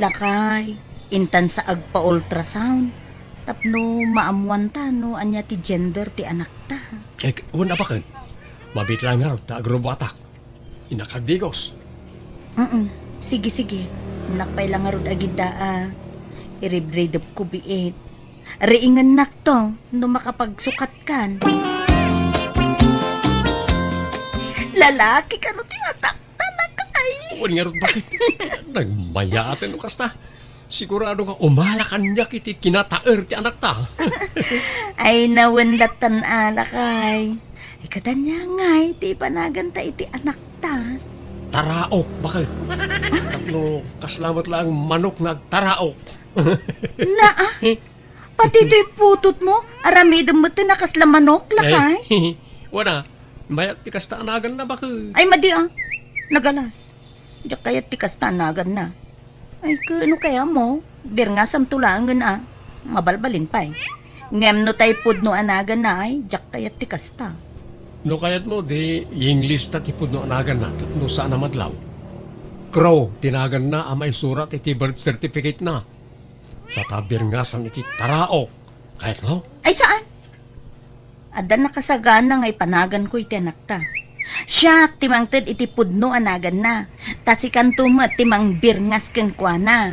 Lakay, intan sa agpa-ultrasound tapno maammuanta no ania ti gender ti anakta. Eh, wen a, baket. Mabiit laeng ngarud ta agrubuatak. Innak agdigos. Mm-mm. Sige, sige. Innak pay la ngarud agidda a iribridepko biit. Riingennakto no makapagsukatkan. Lalaki kano ti anak, talakay? Wen ngarud, baket? Nagmayaten no kasta. Sigurado nga umala kaniak iti kinataer ti anakta. Ay, na wen lattan, lakay. Ay, ket ania ngay ti ipanaganta iti anakta? Taraok, baket. Tapno kasla met laeng manok nga agtaraok. Naa, pati toy putotmo, aramidem met ti nakasla manok, lakay. Eh, wen a, mayat ti kasta a naganna, baket. Ay, madi a. Nagalas. Diak kayat ti kasta a naganna. Ay, ket no kayatmo, birngasamto laengen a. Mabalbalin pay. Ngem no tay pudno a naganna ay, diak kayat ti kasta. No kayatmo, di i-English ta ti pudno a naganna tapno saan a madlaw. Crow ti naganna a maisurat iti birth certificate-na. Sa ta birngasan iti taraok. Kayatmo? Ay, saan? Adda nakasagana nga ipanaganko iti anakta. Siak ti mangted iti pudno a naganna, ta sikanto met ti mangbirngas kenkuana.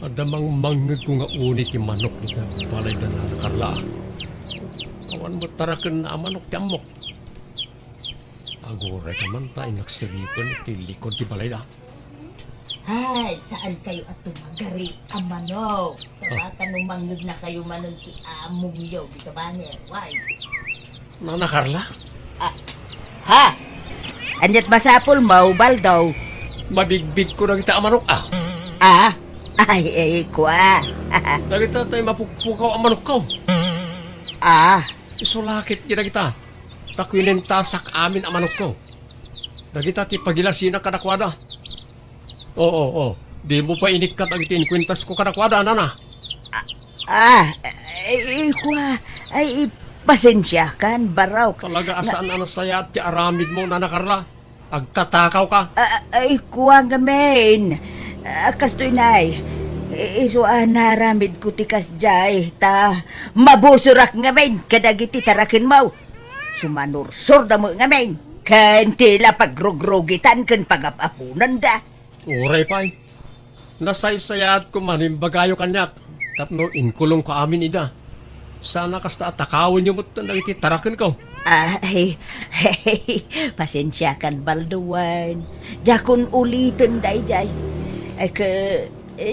Adda mangmangngegko nga uni ti manok iti balayda Nana Carla. Awan met tarakenna a manok ti ammok. Aguray ka man ta inaksiripen iti likod ti balayda. Ay, saan kayo a tumagari a manok? Tabata no mangngegna kayo manen ti amongyo, di ka ba, Nerway? Nana Carla? Ah, ha? Aniat masapul mo, Baldo? Mabigbig ko dagita a manok, ah. Ah? Ay, ay, kwa. Dagita tay mapukpukaw a manok ko. Ah? Isulakit di dagita. Ta kuinentasak amin a manokko. Dagita ti pagilasina kadakuada. Oo, oo. Di mo pa inikkat dagiti inkuentasko kadakuada, nana. Ah, ay, ay, kwa, ay, pasensiakan, barok. Talaga a saan a nasayaat ti aramid mo, Nana Carla. Agtatakaw ka. Ah, ay, kwa ngamin. Ah, kastoy nay. I-, isu a naramid ko ti kasdiay, ta mabusorak ngamin kadagiti taraken mo. Sumanursor da mo ngamin, ken ti la pagrugrugitan ken pagap-apunanda. Uray pay. Nasaysayaat ko man imbagayo kaniak, tapno inkulongko amin ida. Sana kasta a takawenyo met dagiti tarakenko. Ay, pasensiakan, Balduan. Diakon uliten daydiay. Ay, ke,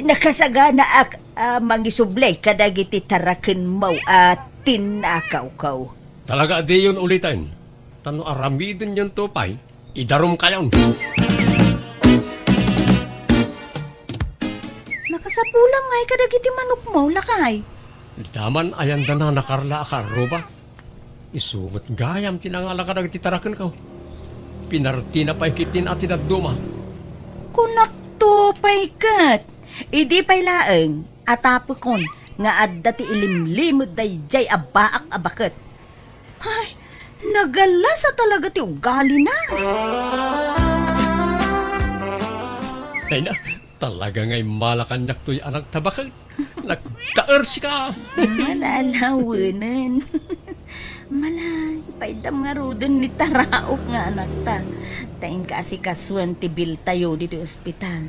nakasaganaak a mangisubli kadagiti tarakenmo a tinnakawko. Talaga a diyon uliten. Ta no aramidenyonto pay, idarumkayon. Nakasapulam ngay kadagiti manokmo, lakay. Dita man ayanda Nana Carla a kaarruba. Isu met gayam ti nangala kadagiti tarakenko. Pinartina pay ketdin a ti dadduma. Kunakto pay ket, idi pay laeng a tapekon nga adda ti ilimlimed daydiay a baak a baket. Ay, nagalasa talaga ti ugalina. Ay na, talaga nga immala kaniak toy anak ta baket. Nagtaer sika. Malalawanen. Malay, paydam ngaruden ni taraok nga anakta. Ta inka asikasuen ti biltayo ditoy ospital.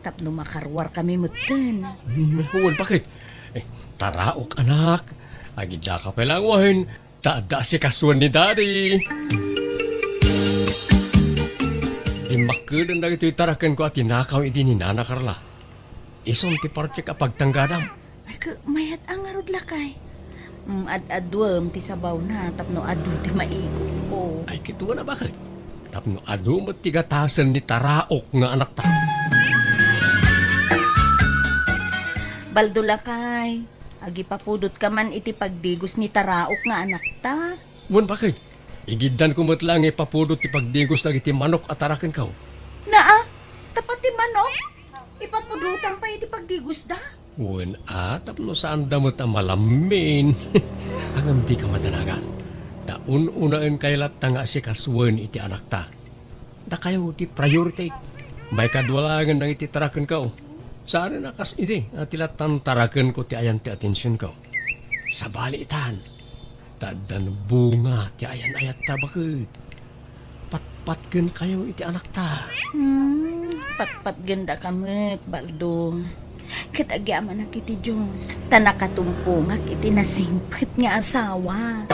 Tapno makaruar kami metten. Hmm, wen, baket? Eh, taraok, anak. Agidaka pay laeng wen, ta adda asikasuen ni Daddy. Dimmakkeden dagitoy tarakenko a tinakaw idi ni Nana Carla. Isun ti partek a pagtanggadam. Ay, ka, mayat a ngarud, lakay. Mm, ad-aduem ti sabawna tapno adu ti maigupko. Ay, kitaem a, baket? Tapno adu met ti gatasen ni taraok nga anakta. Baldo, lakay, agipapudot ka man iti pagdigos ni taraok nga anakta. Wen, baket? Igiddanko met laeng nga ipapudot ti pagdigos dagiti manok a tarakenko. Naa, ta pati manok, ipapudotan pay iti pagdigosda? Wen a, tapno saanda met a malammin. Ngem dika madanagan. Ta un-unaenkayo latta nga asikasuen iti anakta. Dakayo ti priority. Maikadua laengen dagiti tarakenko. Saan a kas idi a ti lattan tarakenko ti ayan ti atensionko. Sabali itan. Ta addan bunga ti ayan-ayatta, baket. Patpatgenkayo iti anakta. Hmm, patpatgendaka met, Baldo. Ket agyamanak iti Dios, ta nakatumpongak iti nasingpet nga asawa.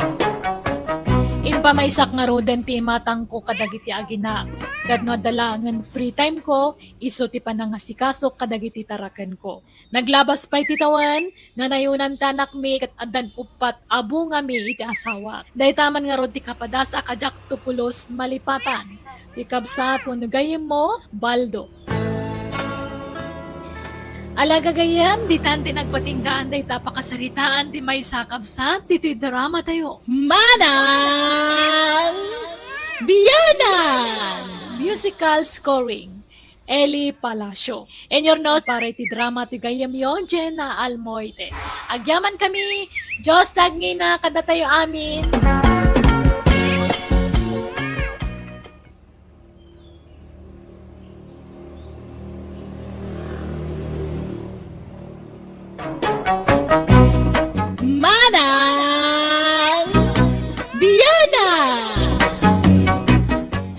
Impamaysak ngaruden ti imatangko kadagiti agina, ket no adda laengen free time ko, isu ti panangasikasok kadagiti tarakenko. Naglabas pay ti tawen nga nayonan ti anakmi ket addan uppat a bungami iti asawak. Dayta man ngarud ti kapadas a kadiakto pulos malipatan. Ti kabsat wenno gayyemmo, Baldo. Ala gagayyem, ditan ti nagpatinggaan dayta pakasaritaan ti maysa a kabsat ditoy drama tayo. Manang Biyanan! Musical scoring. Eli Palacio. Inyurnos para iti drama ti gayyemyo, Jenna Almoite. Agyamankami, Dios ti agngina kadatayo amin. Manang Biana!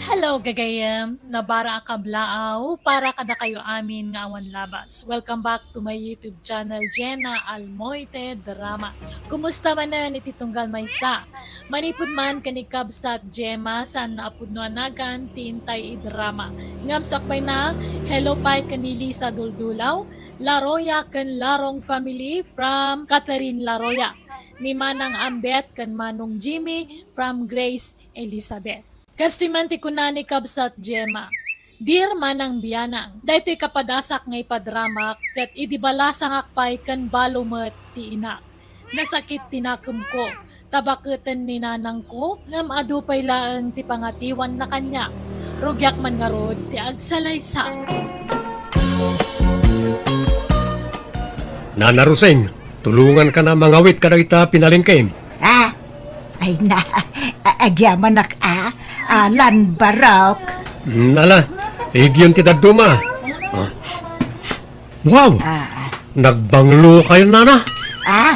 Hello, gagayyem! Nabara a kablaaw para kadakayo amin nga awan labas. Welcome back to my YouTube channel, Jenna Almoite Drama. Kumusta manen iti tunggal maysa? Manipud man ken ni Kabsat Gemma, saan a pudno a nagan ti intay idrama. Ngem sakbayna, hello pay ken ni Lisa Duldulaw, Laroya ken Larong family from Catherine Laroya, ni Manang Ambet ken Manong Jimmy from Grace Elizabeth. Kastoy man ti kuna ni Kabsat Gemma, Dear Manang Bianang, daytoy kapadasak nga ipadramak ket idi balasangak pay ken balo met ti inak. Nasakit ti nakemko, ta baketen ni nanangko ngem adu pay laeng ti pangatiwanna kaniak. Rugiak man ngarud ti agsalaysa. Nana Rosing, tulonganka a mangawit kadagita pinalengkem. Ah, ay na, a-, agyamanak a, Alan Barok. Hmm, ala, igyon ti dadduma. Ah. Wow! Ah. Nagbanglo kayo, nana? Ah?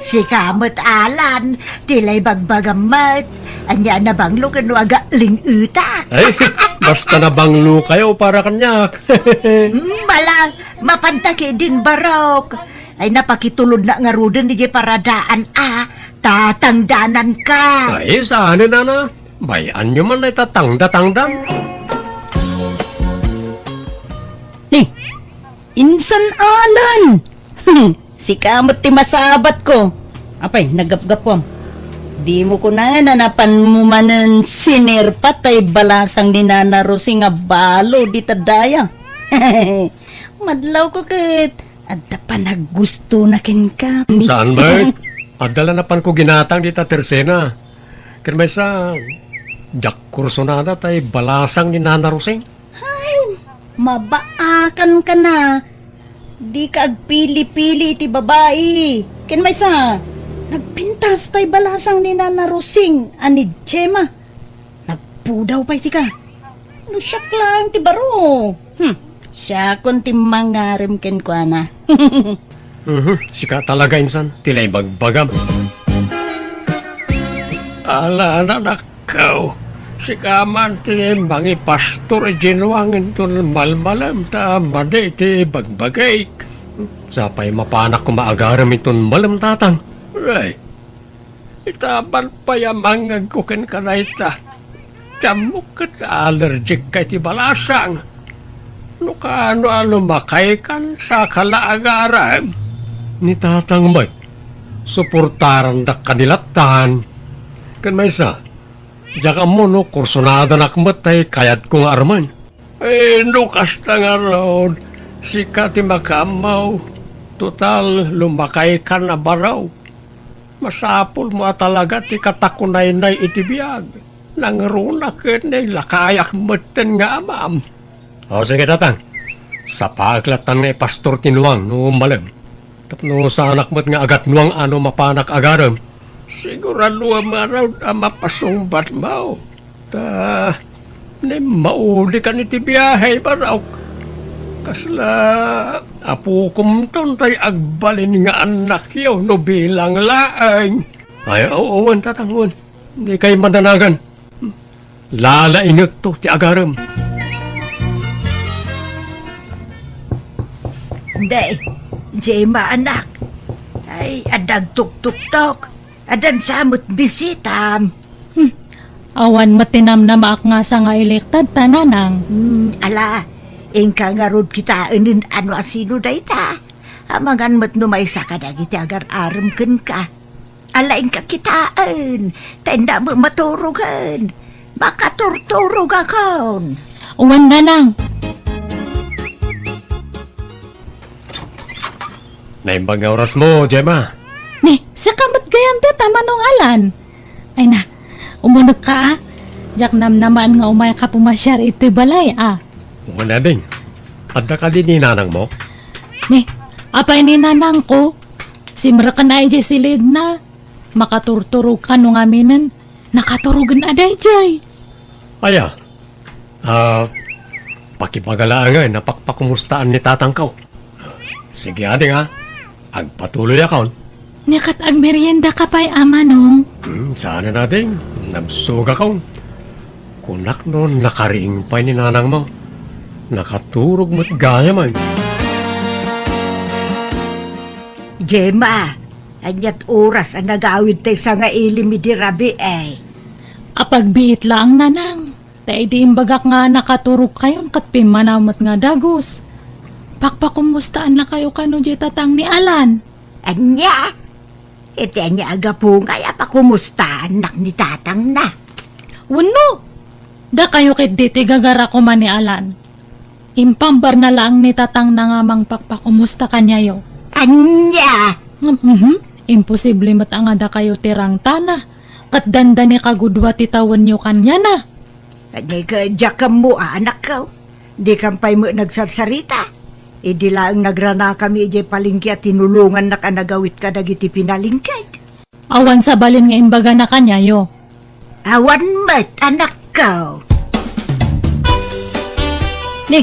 Sika met, Alan, ti lay bagbagam met. Ania a nabanglo ken no agling-etak? Ay, basta nabanglo kayo para kaniak. Hmm, bala, mapanta ketdin Barok. Ay, napakitulodna ngaruden idiay paradaan a tatangdananka. Ay, saan, nana? Bay-anyo man ay tatangda-tangdam. Ni, insan Alan! Sika met ti masabatko. Apay, naggapgapkom. Dimo kunana napanmo manen sinerpat tay balasang ni Nana Rosing a balo dita daya. Madlawko ket adda panaggustona kenka. Saan met? Adda la napanko ginatang dita tersena. Ken maysa, diak kursunada tay balasang ni Nana Rosing. Ay, mabaakanka na. Dika agpili-pili iti babai. Ken maysa, nagpintas tay balasang ni Nana Rosing a ni Gemma. Nagpudaw pay sika. No siak laeng ti baro. Hmm. Siakon ti mangarem kenkuana. Mhm, sika talaga, insan, ti lay bagbagam. Ala, anakko, sika man ti mangipastor idiay nuang inton malmalem ta madi ti bagbagik. Sapay mapanak koma agarem inton malem, tatang. Ay, itaban pay a mangngegko kenka dayta. Ti ammok ket allergic ka iti balasang. No kaano a lumakaykan, saka la agarem. Ni tatang met, suportarandak kadi lattan. Ken maysa, diak ammo no kursunadanak met tay kayatko nga armen. Eh, no kasta ngarud, sika ti makaammo. Total, lumakaykan a baro. Masapulmo a talaga ti katakunaynay iti biag. Nangruna ket nailakayak metten nga amam. O, sige, tatang. Sapaek lattan nga ipastor ti nuang no malem. Tapno saanak met nga agatnuang a no mapanak agarem. Siguraduem ngarud a mapasungbatmo. Ta, nammaudikan iti biahe, Barok. Kasla apokomton tay agbalin nga annakyo no bilang laeng. Ay, oo, wen, tatang, wen. Dikay madanagan. Lalaingekto ti agarem. Day, Gemma, anak. Ay, adda agtuktuktok. Addan sa met bisitam. Hmm. Awan met ti namnamaak nga sangailektad ta, nanang. Hmm, ala, inka ngarud kitaen no asino dayta. Amangan met no maysa kadagiti agar-arem kenka. Ala, inka kitaen, ta inda met maturogen. Makaturturogakon. Wen, nanang. Naimbag nga orasmo, Gemma. Ni, sika met gayam dayta, Manong Alan. Ay na, umunegka a. Diak namnamaen nga umayka pumasiar itoy balay a. Wen, ading, adda kadi ni nanangmo? Ni, apay ni nanangko? Simreken idiay silidna. Makaturturog kano ngaminen. Nakaturogen a daydiay. Aya, ah, pakibaga laengen a pakpakumustaan ni tatangko. Sige, ading, a. Agpatuloyakon. Ni ket agmeriendaka pay, Manong? Hmm, saanen, ading. Nabsogakon. Kunak no nakariing pay ni nanangmo. Nakaturog met gayam, ay. Gemma, aniat oras a nagawid tay sangaili idi rabii? Apagbiit laeng, nanang. Ta idi imbagak nga nakaturogkayon ket pimmanaw met nga dagus, pakpakumustaannakayo kano diay tatang ni Alan? Ania? Iti ania a gapu ngay a pakumustaannak ni tatangna? Wenno, dakayo ketdi ti gagara koma ni Alan. Impambarna laeng ni tatangna nga mangpakpakumusta kaniayo. Ania? Mhm. Imposible met a nga dakayo ti rangtana, ket dandani kagudua ti tawenyo kaniana. Ania, diak ammo, anakko. Dikam pay met nagsarsarita. Idi laeng nagranakami idiay palengke a tinulongannak a nagawid kadagiti pinalengkek. Awan sabali nga imbagana kaniayo. Awan met, anakko. Ni,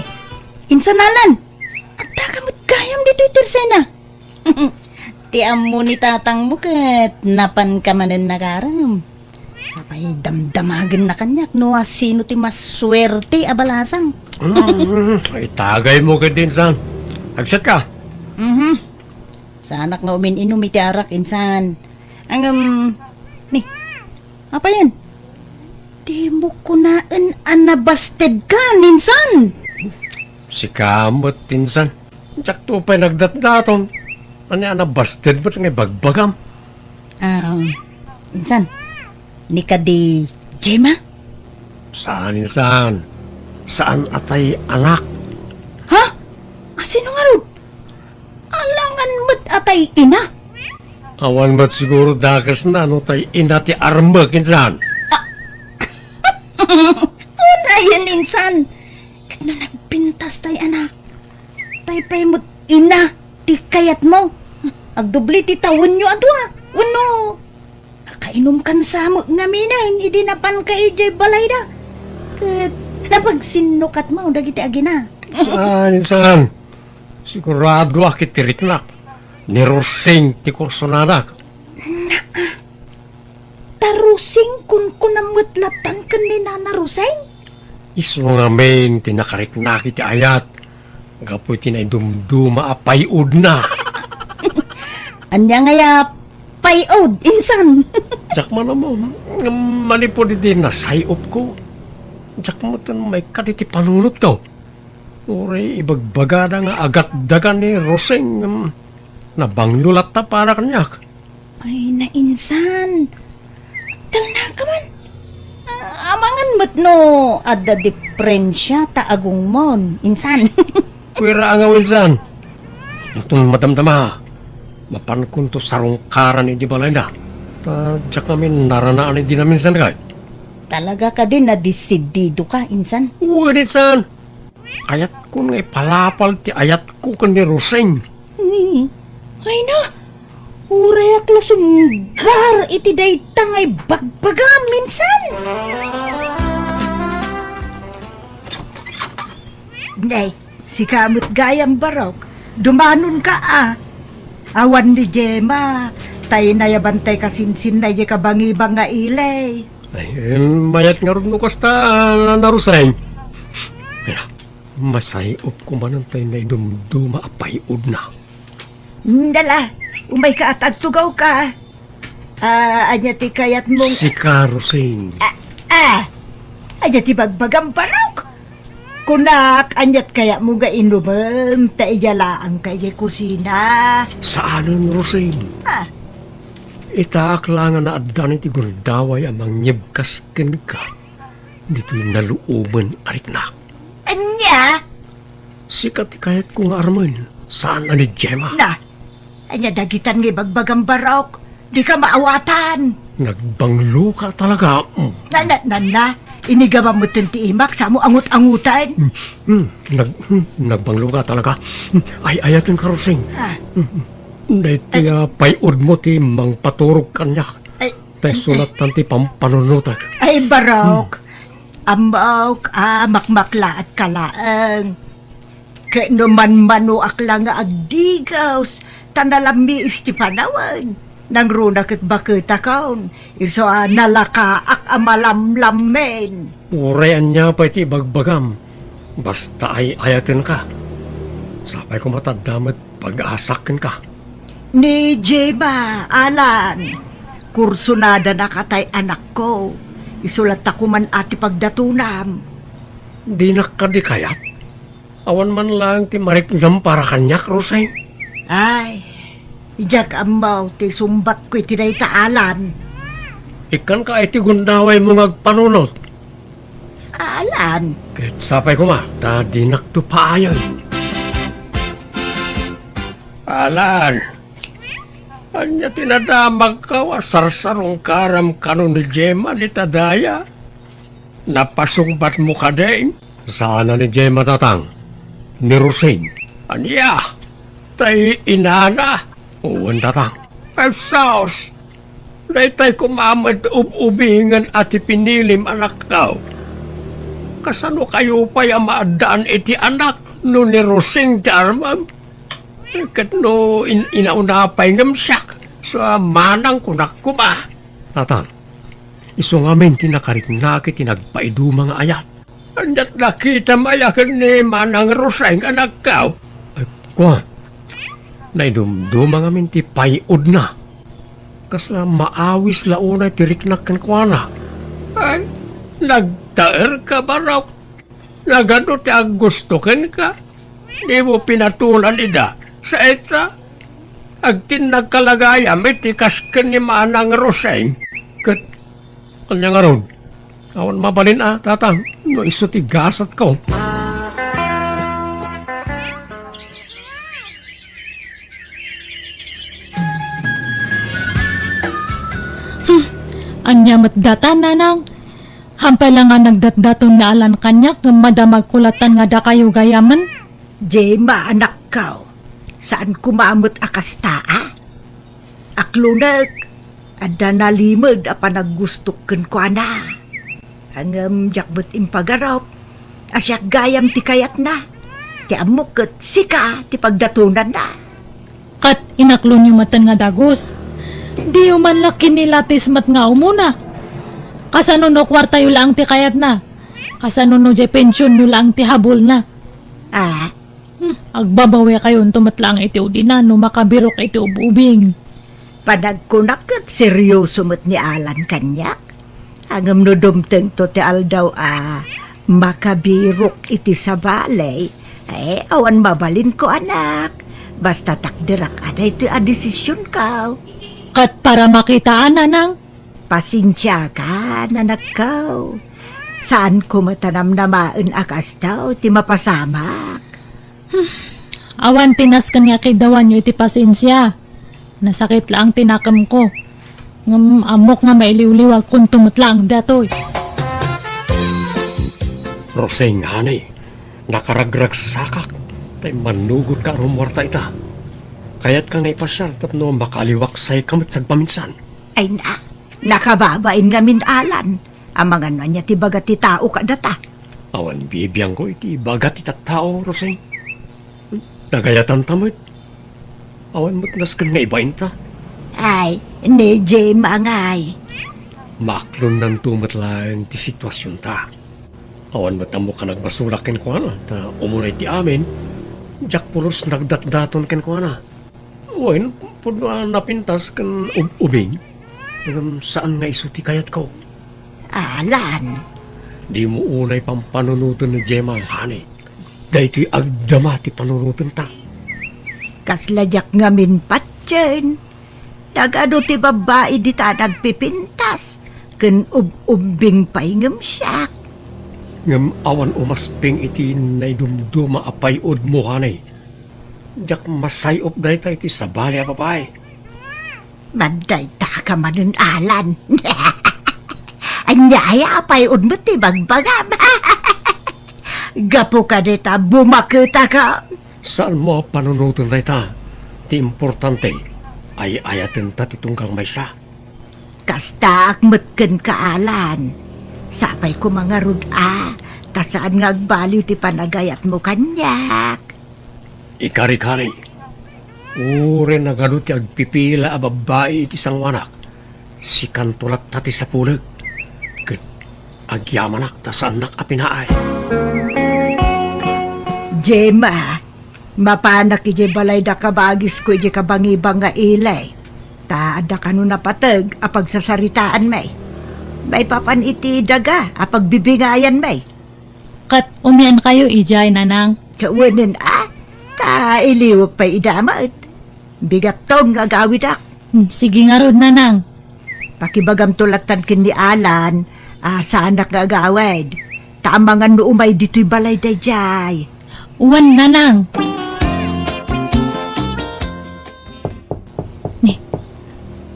insan Alan, addaka met gayam ditoy tersena. Ti ammo ni tatangmo ket napanka manen nagaram. Sapay damdamagenna kaniak no asino ti masuerte a balasang. Mm, itagaymo ketdi, insan. Agsiatka. Mhm. Saanak nga umin-inum iti arak, insan. Ngem, ni, apayen? Dimo kunaen a nabastedka, insan. Sika met, insan. Diakto pay nagdatdaton. Ania a nabasted met nga ibagbagam? Ah, insan, ni kadi Gemma? Saan, insan. Saan a tay anak. Ha? Asino ngarud? Alangan met a tay ina? Awan met siguro dakesna no tay ina ti armek, insan. Unayen, insan. Ket no nagpintas tay anak, tay pay met ina ti kayatmo. Agdubli ti tawenyo a dua. Wenno, kakainumkan sa met ngaminen idi napanka idiay balayda. Ket napagsinnokatmo dagiti agina. Saan, insan. Siguradoak iti riknak. Ni Rosing ti kursonanak. Naa, ta Rosing kunkunam met lattan ken ni Nana Rosing? Isu ngamin ti nakariknak iti ayat gapu iti naidumduma a pay-odna. Ania ngay a pay-od, insan? Diak man ammo, ngem manipud iti nasay-opko, diak metten maikkat iti panunotko. Uray ibagbagada nga agatdagan ni Rosing, em, nabanglo latta para kaniak. Ay, nainsan. Talnaka man. Ah, amangan met no adda diferensia ta agungmon, insan. Kuira nga, insan. Inton madamdama, mapankonto sarungkaran iti balayna. Ta diak ngamin naranaan idi naminsan kay. Talaga kadi nadesidido ka, insan? Wen, insan. Kayatkon nga ipalapal ti ayatko ken ni Rosing. Hmm. Ay na, urayak la sumgar iti dayta nga ibagbagam, insan. Nay, sika met gayam, Barok. Dumanonka a. Awan ni Gemma, tay nayaban tay kasinsinna idiay kabangibang nga ili. Ay, em, mayat ngarud no kasta, a, Nana Rosing. Ay na, masay-opko manen tay naidumduma a pay-odna. Dala, umayka a ta agtugawka. Ah, ania ti kayatmong Sika, Rosing. Ah, ah! Ania ti bagbagam, Barok? Kunak, aniat kayatmo nga inumem ta idiay laengka idiay kusina? Saanen, Rosing. Ah. Itaak la nga naaddan iti gundaway a mangyebkas kenka ditoy naluomen a riknak. Ania? Sika ti kayatko nga armen, saan a ni Gemma. Na, ania dagitan nga ibagbagam, Barok? Dika maawatan. Nagbangloka talaga. Mm. Na, na, na, na. Inigamam metten ti imak, samo angut-angutan. Hmm, hmm, nag-, hmm, nagbanglo ka talaga. Hmm, ay, ayaten ka, Rosing. Ah. Hmm, hmm. Daytoy a pay-udmo ti mangpaturog kaniak. Ay, ta isu lattan ti pampanunotek. Ay, barok. Hmm. Ammok a makmaklaat ka laeng. Ket no manmanoak la nga agdigaws, ta nalammiis ti panawen, nangruna ket baketakon, isu a nalakaak a malamlammen. Uray ania pay ti ibagbagam, basta ay-ayatenka. Sapay koma ta adda met pag-asak kenka. Ni Gemma, Alan, kursunadana katay anakko. Isu latta koman a ti pagdatonam. Dinak kadi kayat? Awan man laeng ti mariknam para kaniak, Rosing. Ay, diak ammo ti sumbatko iti dayta, Alan. Ikkanka iti gundawaymo nga agpanunot. Alan. Ket sapay koma, ta dinakto paayen. Alan, ania ti nadamagko a sarsarungkaram kano ni Gemma dita daya? Napasungbatmo kadi? Saan a ni Gemma, tatang. Ni Rosing. Ania? Tay inana? Wen, tatang. Ay, sus! Daytay koma met ub-ubingen a ti pinilim, anakko. Kasano kayo pay a maaddaan iti anak no ni Rosing ti armem? Ket no in-, inauna pay ngem siak, sa manang kunak koma. Tatang, isu ngamin ti nakariknak iti nagpaiduma nga ayat. Ania't nakitam aya ken ni Manang Rosing, anakko? Ay, kua, naidumduma ngamin ti pay-udna. Kasla maawis la unay ti riknak kenkuana. Ay, nagtaerka, barok. Nagano ti aggusto kenka? Dimo pinatulan ida. Saita, agtinnagka la gayam iti kas ken ni Manang Rosing. Ket, ania ngarud? Awan mabalin a, tatang, no isu ti gasatko. Hmm, ania met data, nanang? Hampay la nga nagdatdaton ni Alan kaniak ngem madamagko lattan nga dakayo gayamen. Gemma, anakko, saan koma met a kasta, a? Aklonek, adda nalimed a panaggustok kenkuana. Ngem diak met impagarup a siak gayam ti kayatna. Ti ammok ket sika ti pagdatonanna. Ket inaklonyo metten nga dagus. Diyo man la kinilatis met nga umuna. Kasano no kuartayo laeng ti kayatna? Kasano no diay pensionyo laeng ti habulna? Ah? Hmm, agbabawekayonto met laeng iti udina no makabirok iti ub-ubing. Panagkunak ket serioso met ni Alan kaniak. Ngem no dumtengto ti aldaw a makabirok iti sabali, eh, awan mabalinko, anak. Basta takderak a daytoy a desisionko. Ket para makitaan, nanang? Pasensiakan, anakko. Saanko met a namnamaen a kasta ti mapasamak. Hmm. Awan ti nasken nga kidawanyo iti pasensia. Nasakit laeng ti nakemko. Ngem ammok nga mailiwliwagkonto met laeng datoy. Rosing, honey, nakaragragsakak ta immannugotka a rumuarta ita. Kayatka nga ipasiar tapno makaaliwaksayka met sagpaminsan. Ay na, nakababain ngamin, Alan. Amangan ania ti ibaga ti tao kadata. Awan bibiangko iti ibaga ti tattao, Rosing. Nagayatanta met. Awan met nasken nga ibainta. Ay, ni Gemma ngay. Maaklonnanto met laeng ti situasionta. Awan met ammok a nagbasolak kenkuana, ta umunay ti amin, diak pulos nagdatdaton kenkuana. Wen, pudno a napintas ken ub-, ubing. Ngem saan nga isu ti kayatko. Alan. Dimo unay pampanunoten ni Gemma, honey. Daytoy agdama ti panunotenta. Kasla diak ngamin patien. Nagadu ti babbai dita nagpipintas ken ub-ubbing pay ngem siak. Ngem awan umasping iti naidumduma a pay-udmo, honey. Diak masay-op dayta iti sabali a babai. Madayta ka manen, Alan. Ania aya pay unmet ti bagbagam? Gapu kadita, bumaketaka. Saanmo a panunoten dayta. Ti importante, ay-ayatenta ti tunggal maysa. Kastaak met kenka, Alan. Sapay koma ngarud a, ta saan nga agbaliw ti panagayatmo kaniak. Ikarikari, uray nagadu ti agpipila a babbai iti sangoanak, sikanto latta ti sapulek, ket agyamanak ta saannak a pinaay. Gemma, mapanak idiay balayda kabagisko idiay kabangibang nga ili. Ta adda kano napateg a pagsasaritaanmi. Maipapan iti daga a pagbibingayanmi. Ket umiankayo idiay, Nanang? Kawanen a, ta iliwek pay ida met. Bigatton nga agawidak. Hmm, sige ngarud, Nanang. Pakibagamto lattan ken ni Alan a saanak nga agawid. Ta amangan no umay ditoy balay daydiay. Wen, Nanang. Ni,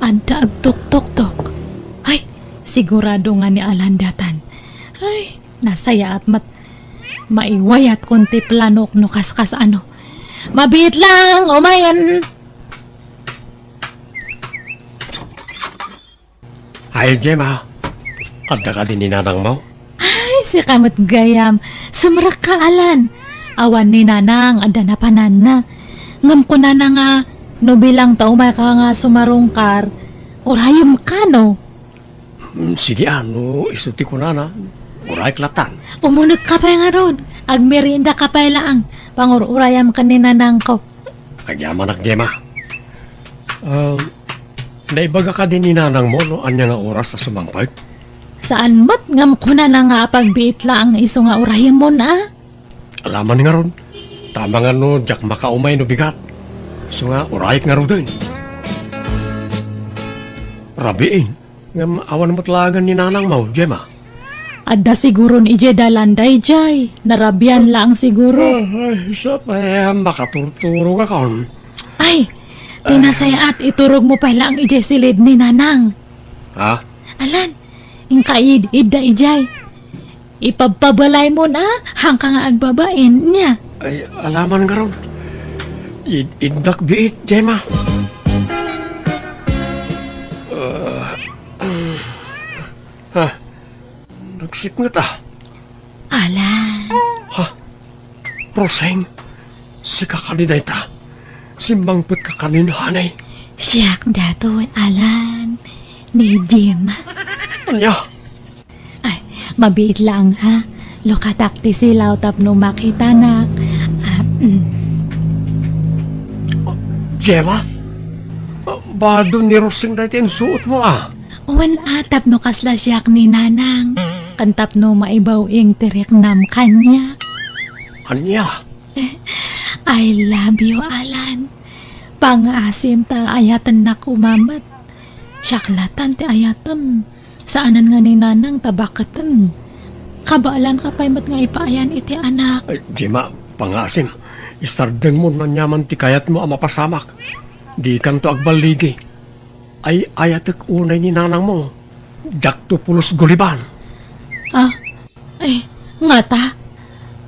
adda agtuktoktok. Ay, sigurado nga ni Alan daytan. Ay, nasayaat met. Maiwayatkon ti planok no kaskas ano. Mabiit lang, umayen. Ay, Gemma, adda kadi ni nanangmo? Ay, sika met gayam. Sumrekka, Alan. Awan ni Nanang, adda napananna. Ngem kunana nga, no bilang ta umayka nga sumarungkar, urayemka, no? Mm, sige, a, no isu ti kunana, urayek lattan. Umunekka pay ngarud. Agmeriendaka pay laeng. Pangur-urayam ken ni nanangko. Agyamanak, Gemma. Um, naibaga kadi ni nanangmo no ania nga oras a sumangpet? Saan met ngem kunana nga apagbiit laeng isu nga urayemon a? Alaman ngarud. Ta amangan no diak makaumay no bigat. Isu nga urayek ngaruden. Rabiin. Ngem awan met laengen ni nanangmo, Gemma? Adda siguron idiay dalan daydiay. Narabian laeng siguro. Ah, ay, sapay a makaturturogakon. Ay, ti nasayaat, iturogmo pay laeng idiay silid ni Nanang. Ha? Alan, inka id-idda idiay. Ipabpabalaymon a, haanka nga agbabain, nia? Ay, alaman ngarud. Id-iddak biit, Gemma. Ah, ah, ha? Nagsipnget a. Alan. Ha? Roseng, sika kadi dayta. Simmangpetka kanin, honey. Siak daytoy, Alan. Ni Gemma. Ania? Ay, mabiit laeng, ha? Lukatak ti silaw tapno makitanak. Ah, mm. Gemma? Bado ni Roseng dayta insuotmo, a? Wen a, tapno kasla siak ni Nanang. Ken tapno maibaw-ing ti riknam kaniak. Ania? I love you, Alan. Pangngaasim ta ayatennak koma met. Siak lattan ti ayatem. Saanen nga ni Nanang ta baketem. Kabaelanka pay met nga ipaayan iti anak. Ay, Gemma, pangngaasim. Isardengmo no aniaman ti kayatmo a mapasamak. Dikanto agballigi. Ay-ayatek unay ni nanangmo. Diakto pulos guliban. Ah, ay, ngata?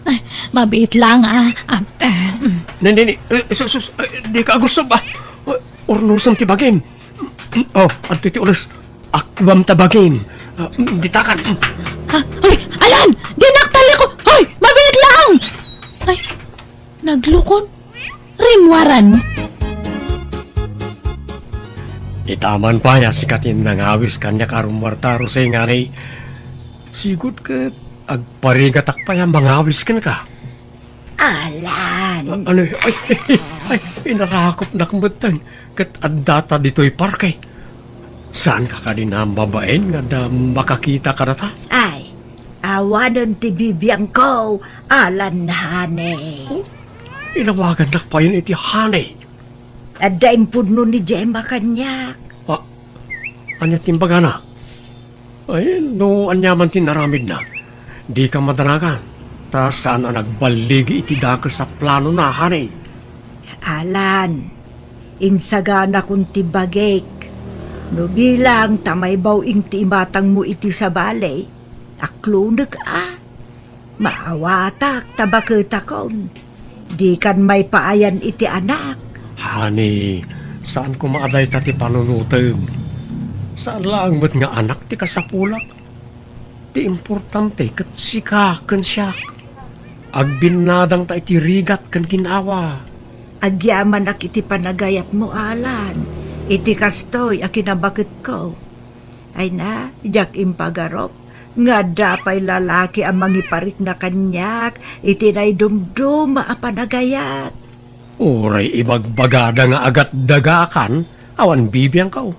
Ay, mabiit laeng, a. Ah, eh, mm. Ne, ne, ne, eh, sus, sus, eh, dika agussob, a. Urnosem ti bagim. Oh, adtoy ti ules. Akkuam ta bagim. Ah, mm, ditakan. Mm. Ha? Ay, Alan! Dinak taliko! Hoy, mabiit laeng! Ay, naglukon. Rimmuaran. Itaman pay a sika ti nangawis kaniak a rummuarta, Roseng, honey. Sigud ket agparigatak pay a mangawis kenka. Alan. A-, ano, ay, ay, ay, inarakopnak metten ket addata ditoy parke. Saanka kadi a mabain nga adda makakita kadata? Ay, awanen ti bibiangko, Alan, honey. Oh, inawagannak payen iti honey. Adda impudno ni Gemma kaniak. Ah, ania ti imbagana? Ay, no aniaman ti inaramidna, dika madanagan, ta saan a nagballigi iti dakes a planona, honey. Alan, insaganakon ti bagik. No bilang ta maibaw-ing ti imatangmo iti sabali, aklonek a. Maawatak ta baketakon. Dikan maipaayan iti anak. Honey, saan koma a dayta ti panunotem. Saan laeng met nga anak ti kasapulak. Ti importante ket sika ken siak. Agbinnadangta iti rigat ken ginawa. Agyamanak iti panagayatmo, Alan. Iti kastoy a kinabaketko. Ay na, diak impagarup nga adda pay lalaki a mangiparikna kaniak iti naidumduma a panagayat. Uray ibagbagada nga agatdagakan, awan bibiangko.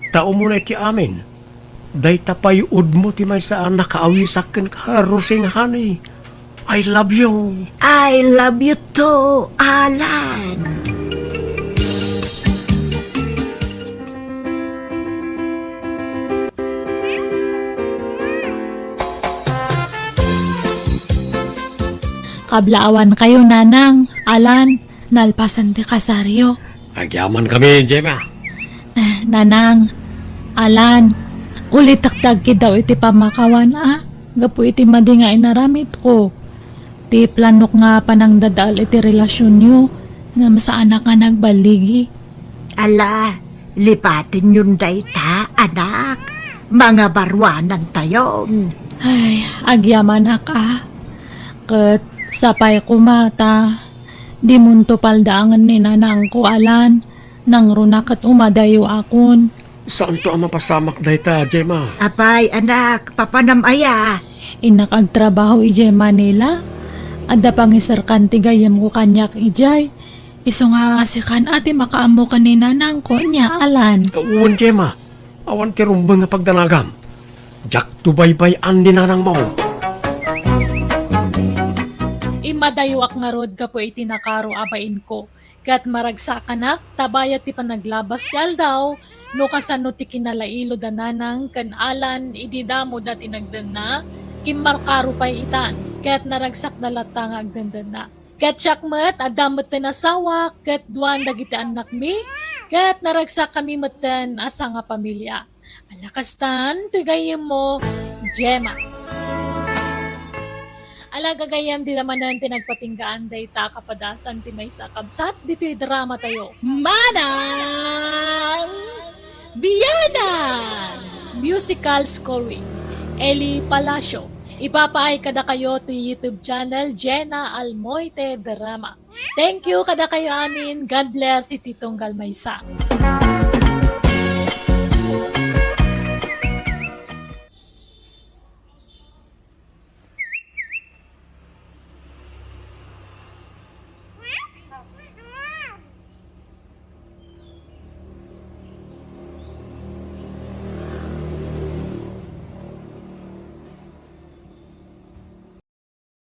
Ta umuna iti amin, dayta pay udmo ti maysa a nakaawisak kenka, Rosing, honey. I love you. I love you too, Alan. Kablaawankayo, Nanang, Alan, nalpasen ti kasaryo. Agyamankami, Gemma. Eh, Nanang, Alan, ulitek ti agkiddaw iti pammakawan, a, gapu iti madi nga inaramidko. Ti planok nga panangdadael iti relasionyo nga masaanak nga nagballigi. Ala, lipatenyon dayta, anak. Mangabaruanantayon. Ay, agyamanak a. Ket sapay koma ta dimonto paldaangen ni nanangko, Alan. Nangruna ket umadayoakon. Saanto a mapasamak dayta, Gemma. Apay, anak, papanam aya? Innak agtrabaho idiay Manila. Adda pangiserkan ti gayyemko kaniak idiay. Isu nga sikan a ti makaammo ken ni nanangko, ania, Alan? Wen, Gemma. Awan ti rumbeng nga pagdanagam. Diakto baybay-an ni nanangmo. Immadayoak ngarud gapu iti nakaro a bainko. Ket maragsakanak ta bayat ti panaglabas ti aldaw, no kasano ti kinalailod a nanang ken Alan idi damo da ti nagdenna, kimmarkaro pay itan, ket naragsakda latta nga agdendenna. Ket siak met, adda metten asawak, ket duan dagiti annakmi, ket naragsakkami metten a sangapamilia. Ala kastan, toy gayyemmo, Gemma. Ala, gagayyem, dida manen ti nagpatinggaan dayta a kapadasan ti maysa a kabsat ditoy dramatayo. Manang Biyanan! Musical scoring, Eli Palacio. Ipapaay kadakayo ti YouTube channel, Jenna Almoite Drama. Thank you kadakayo amin. God bless iti tunggal maysa.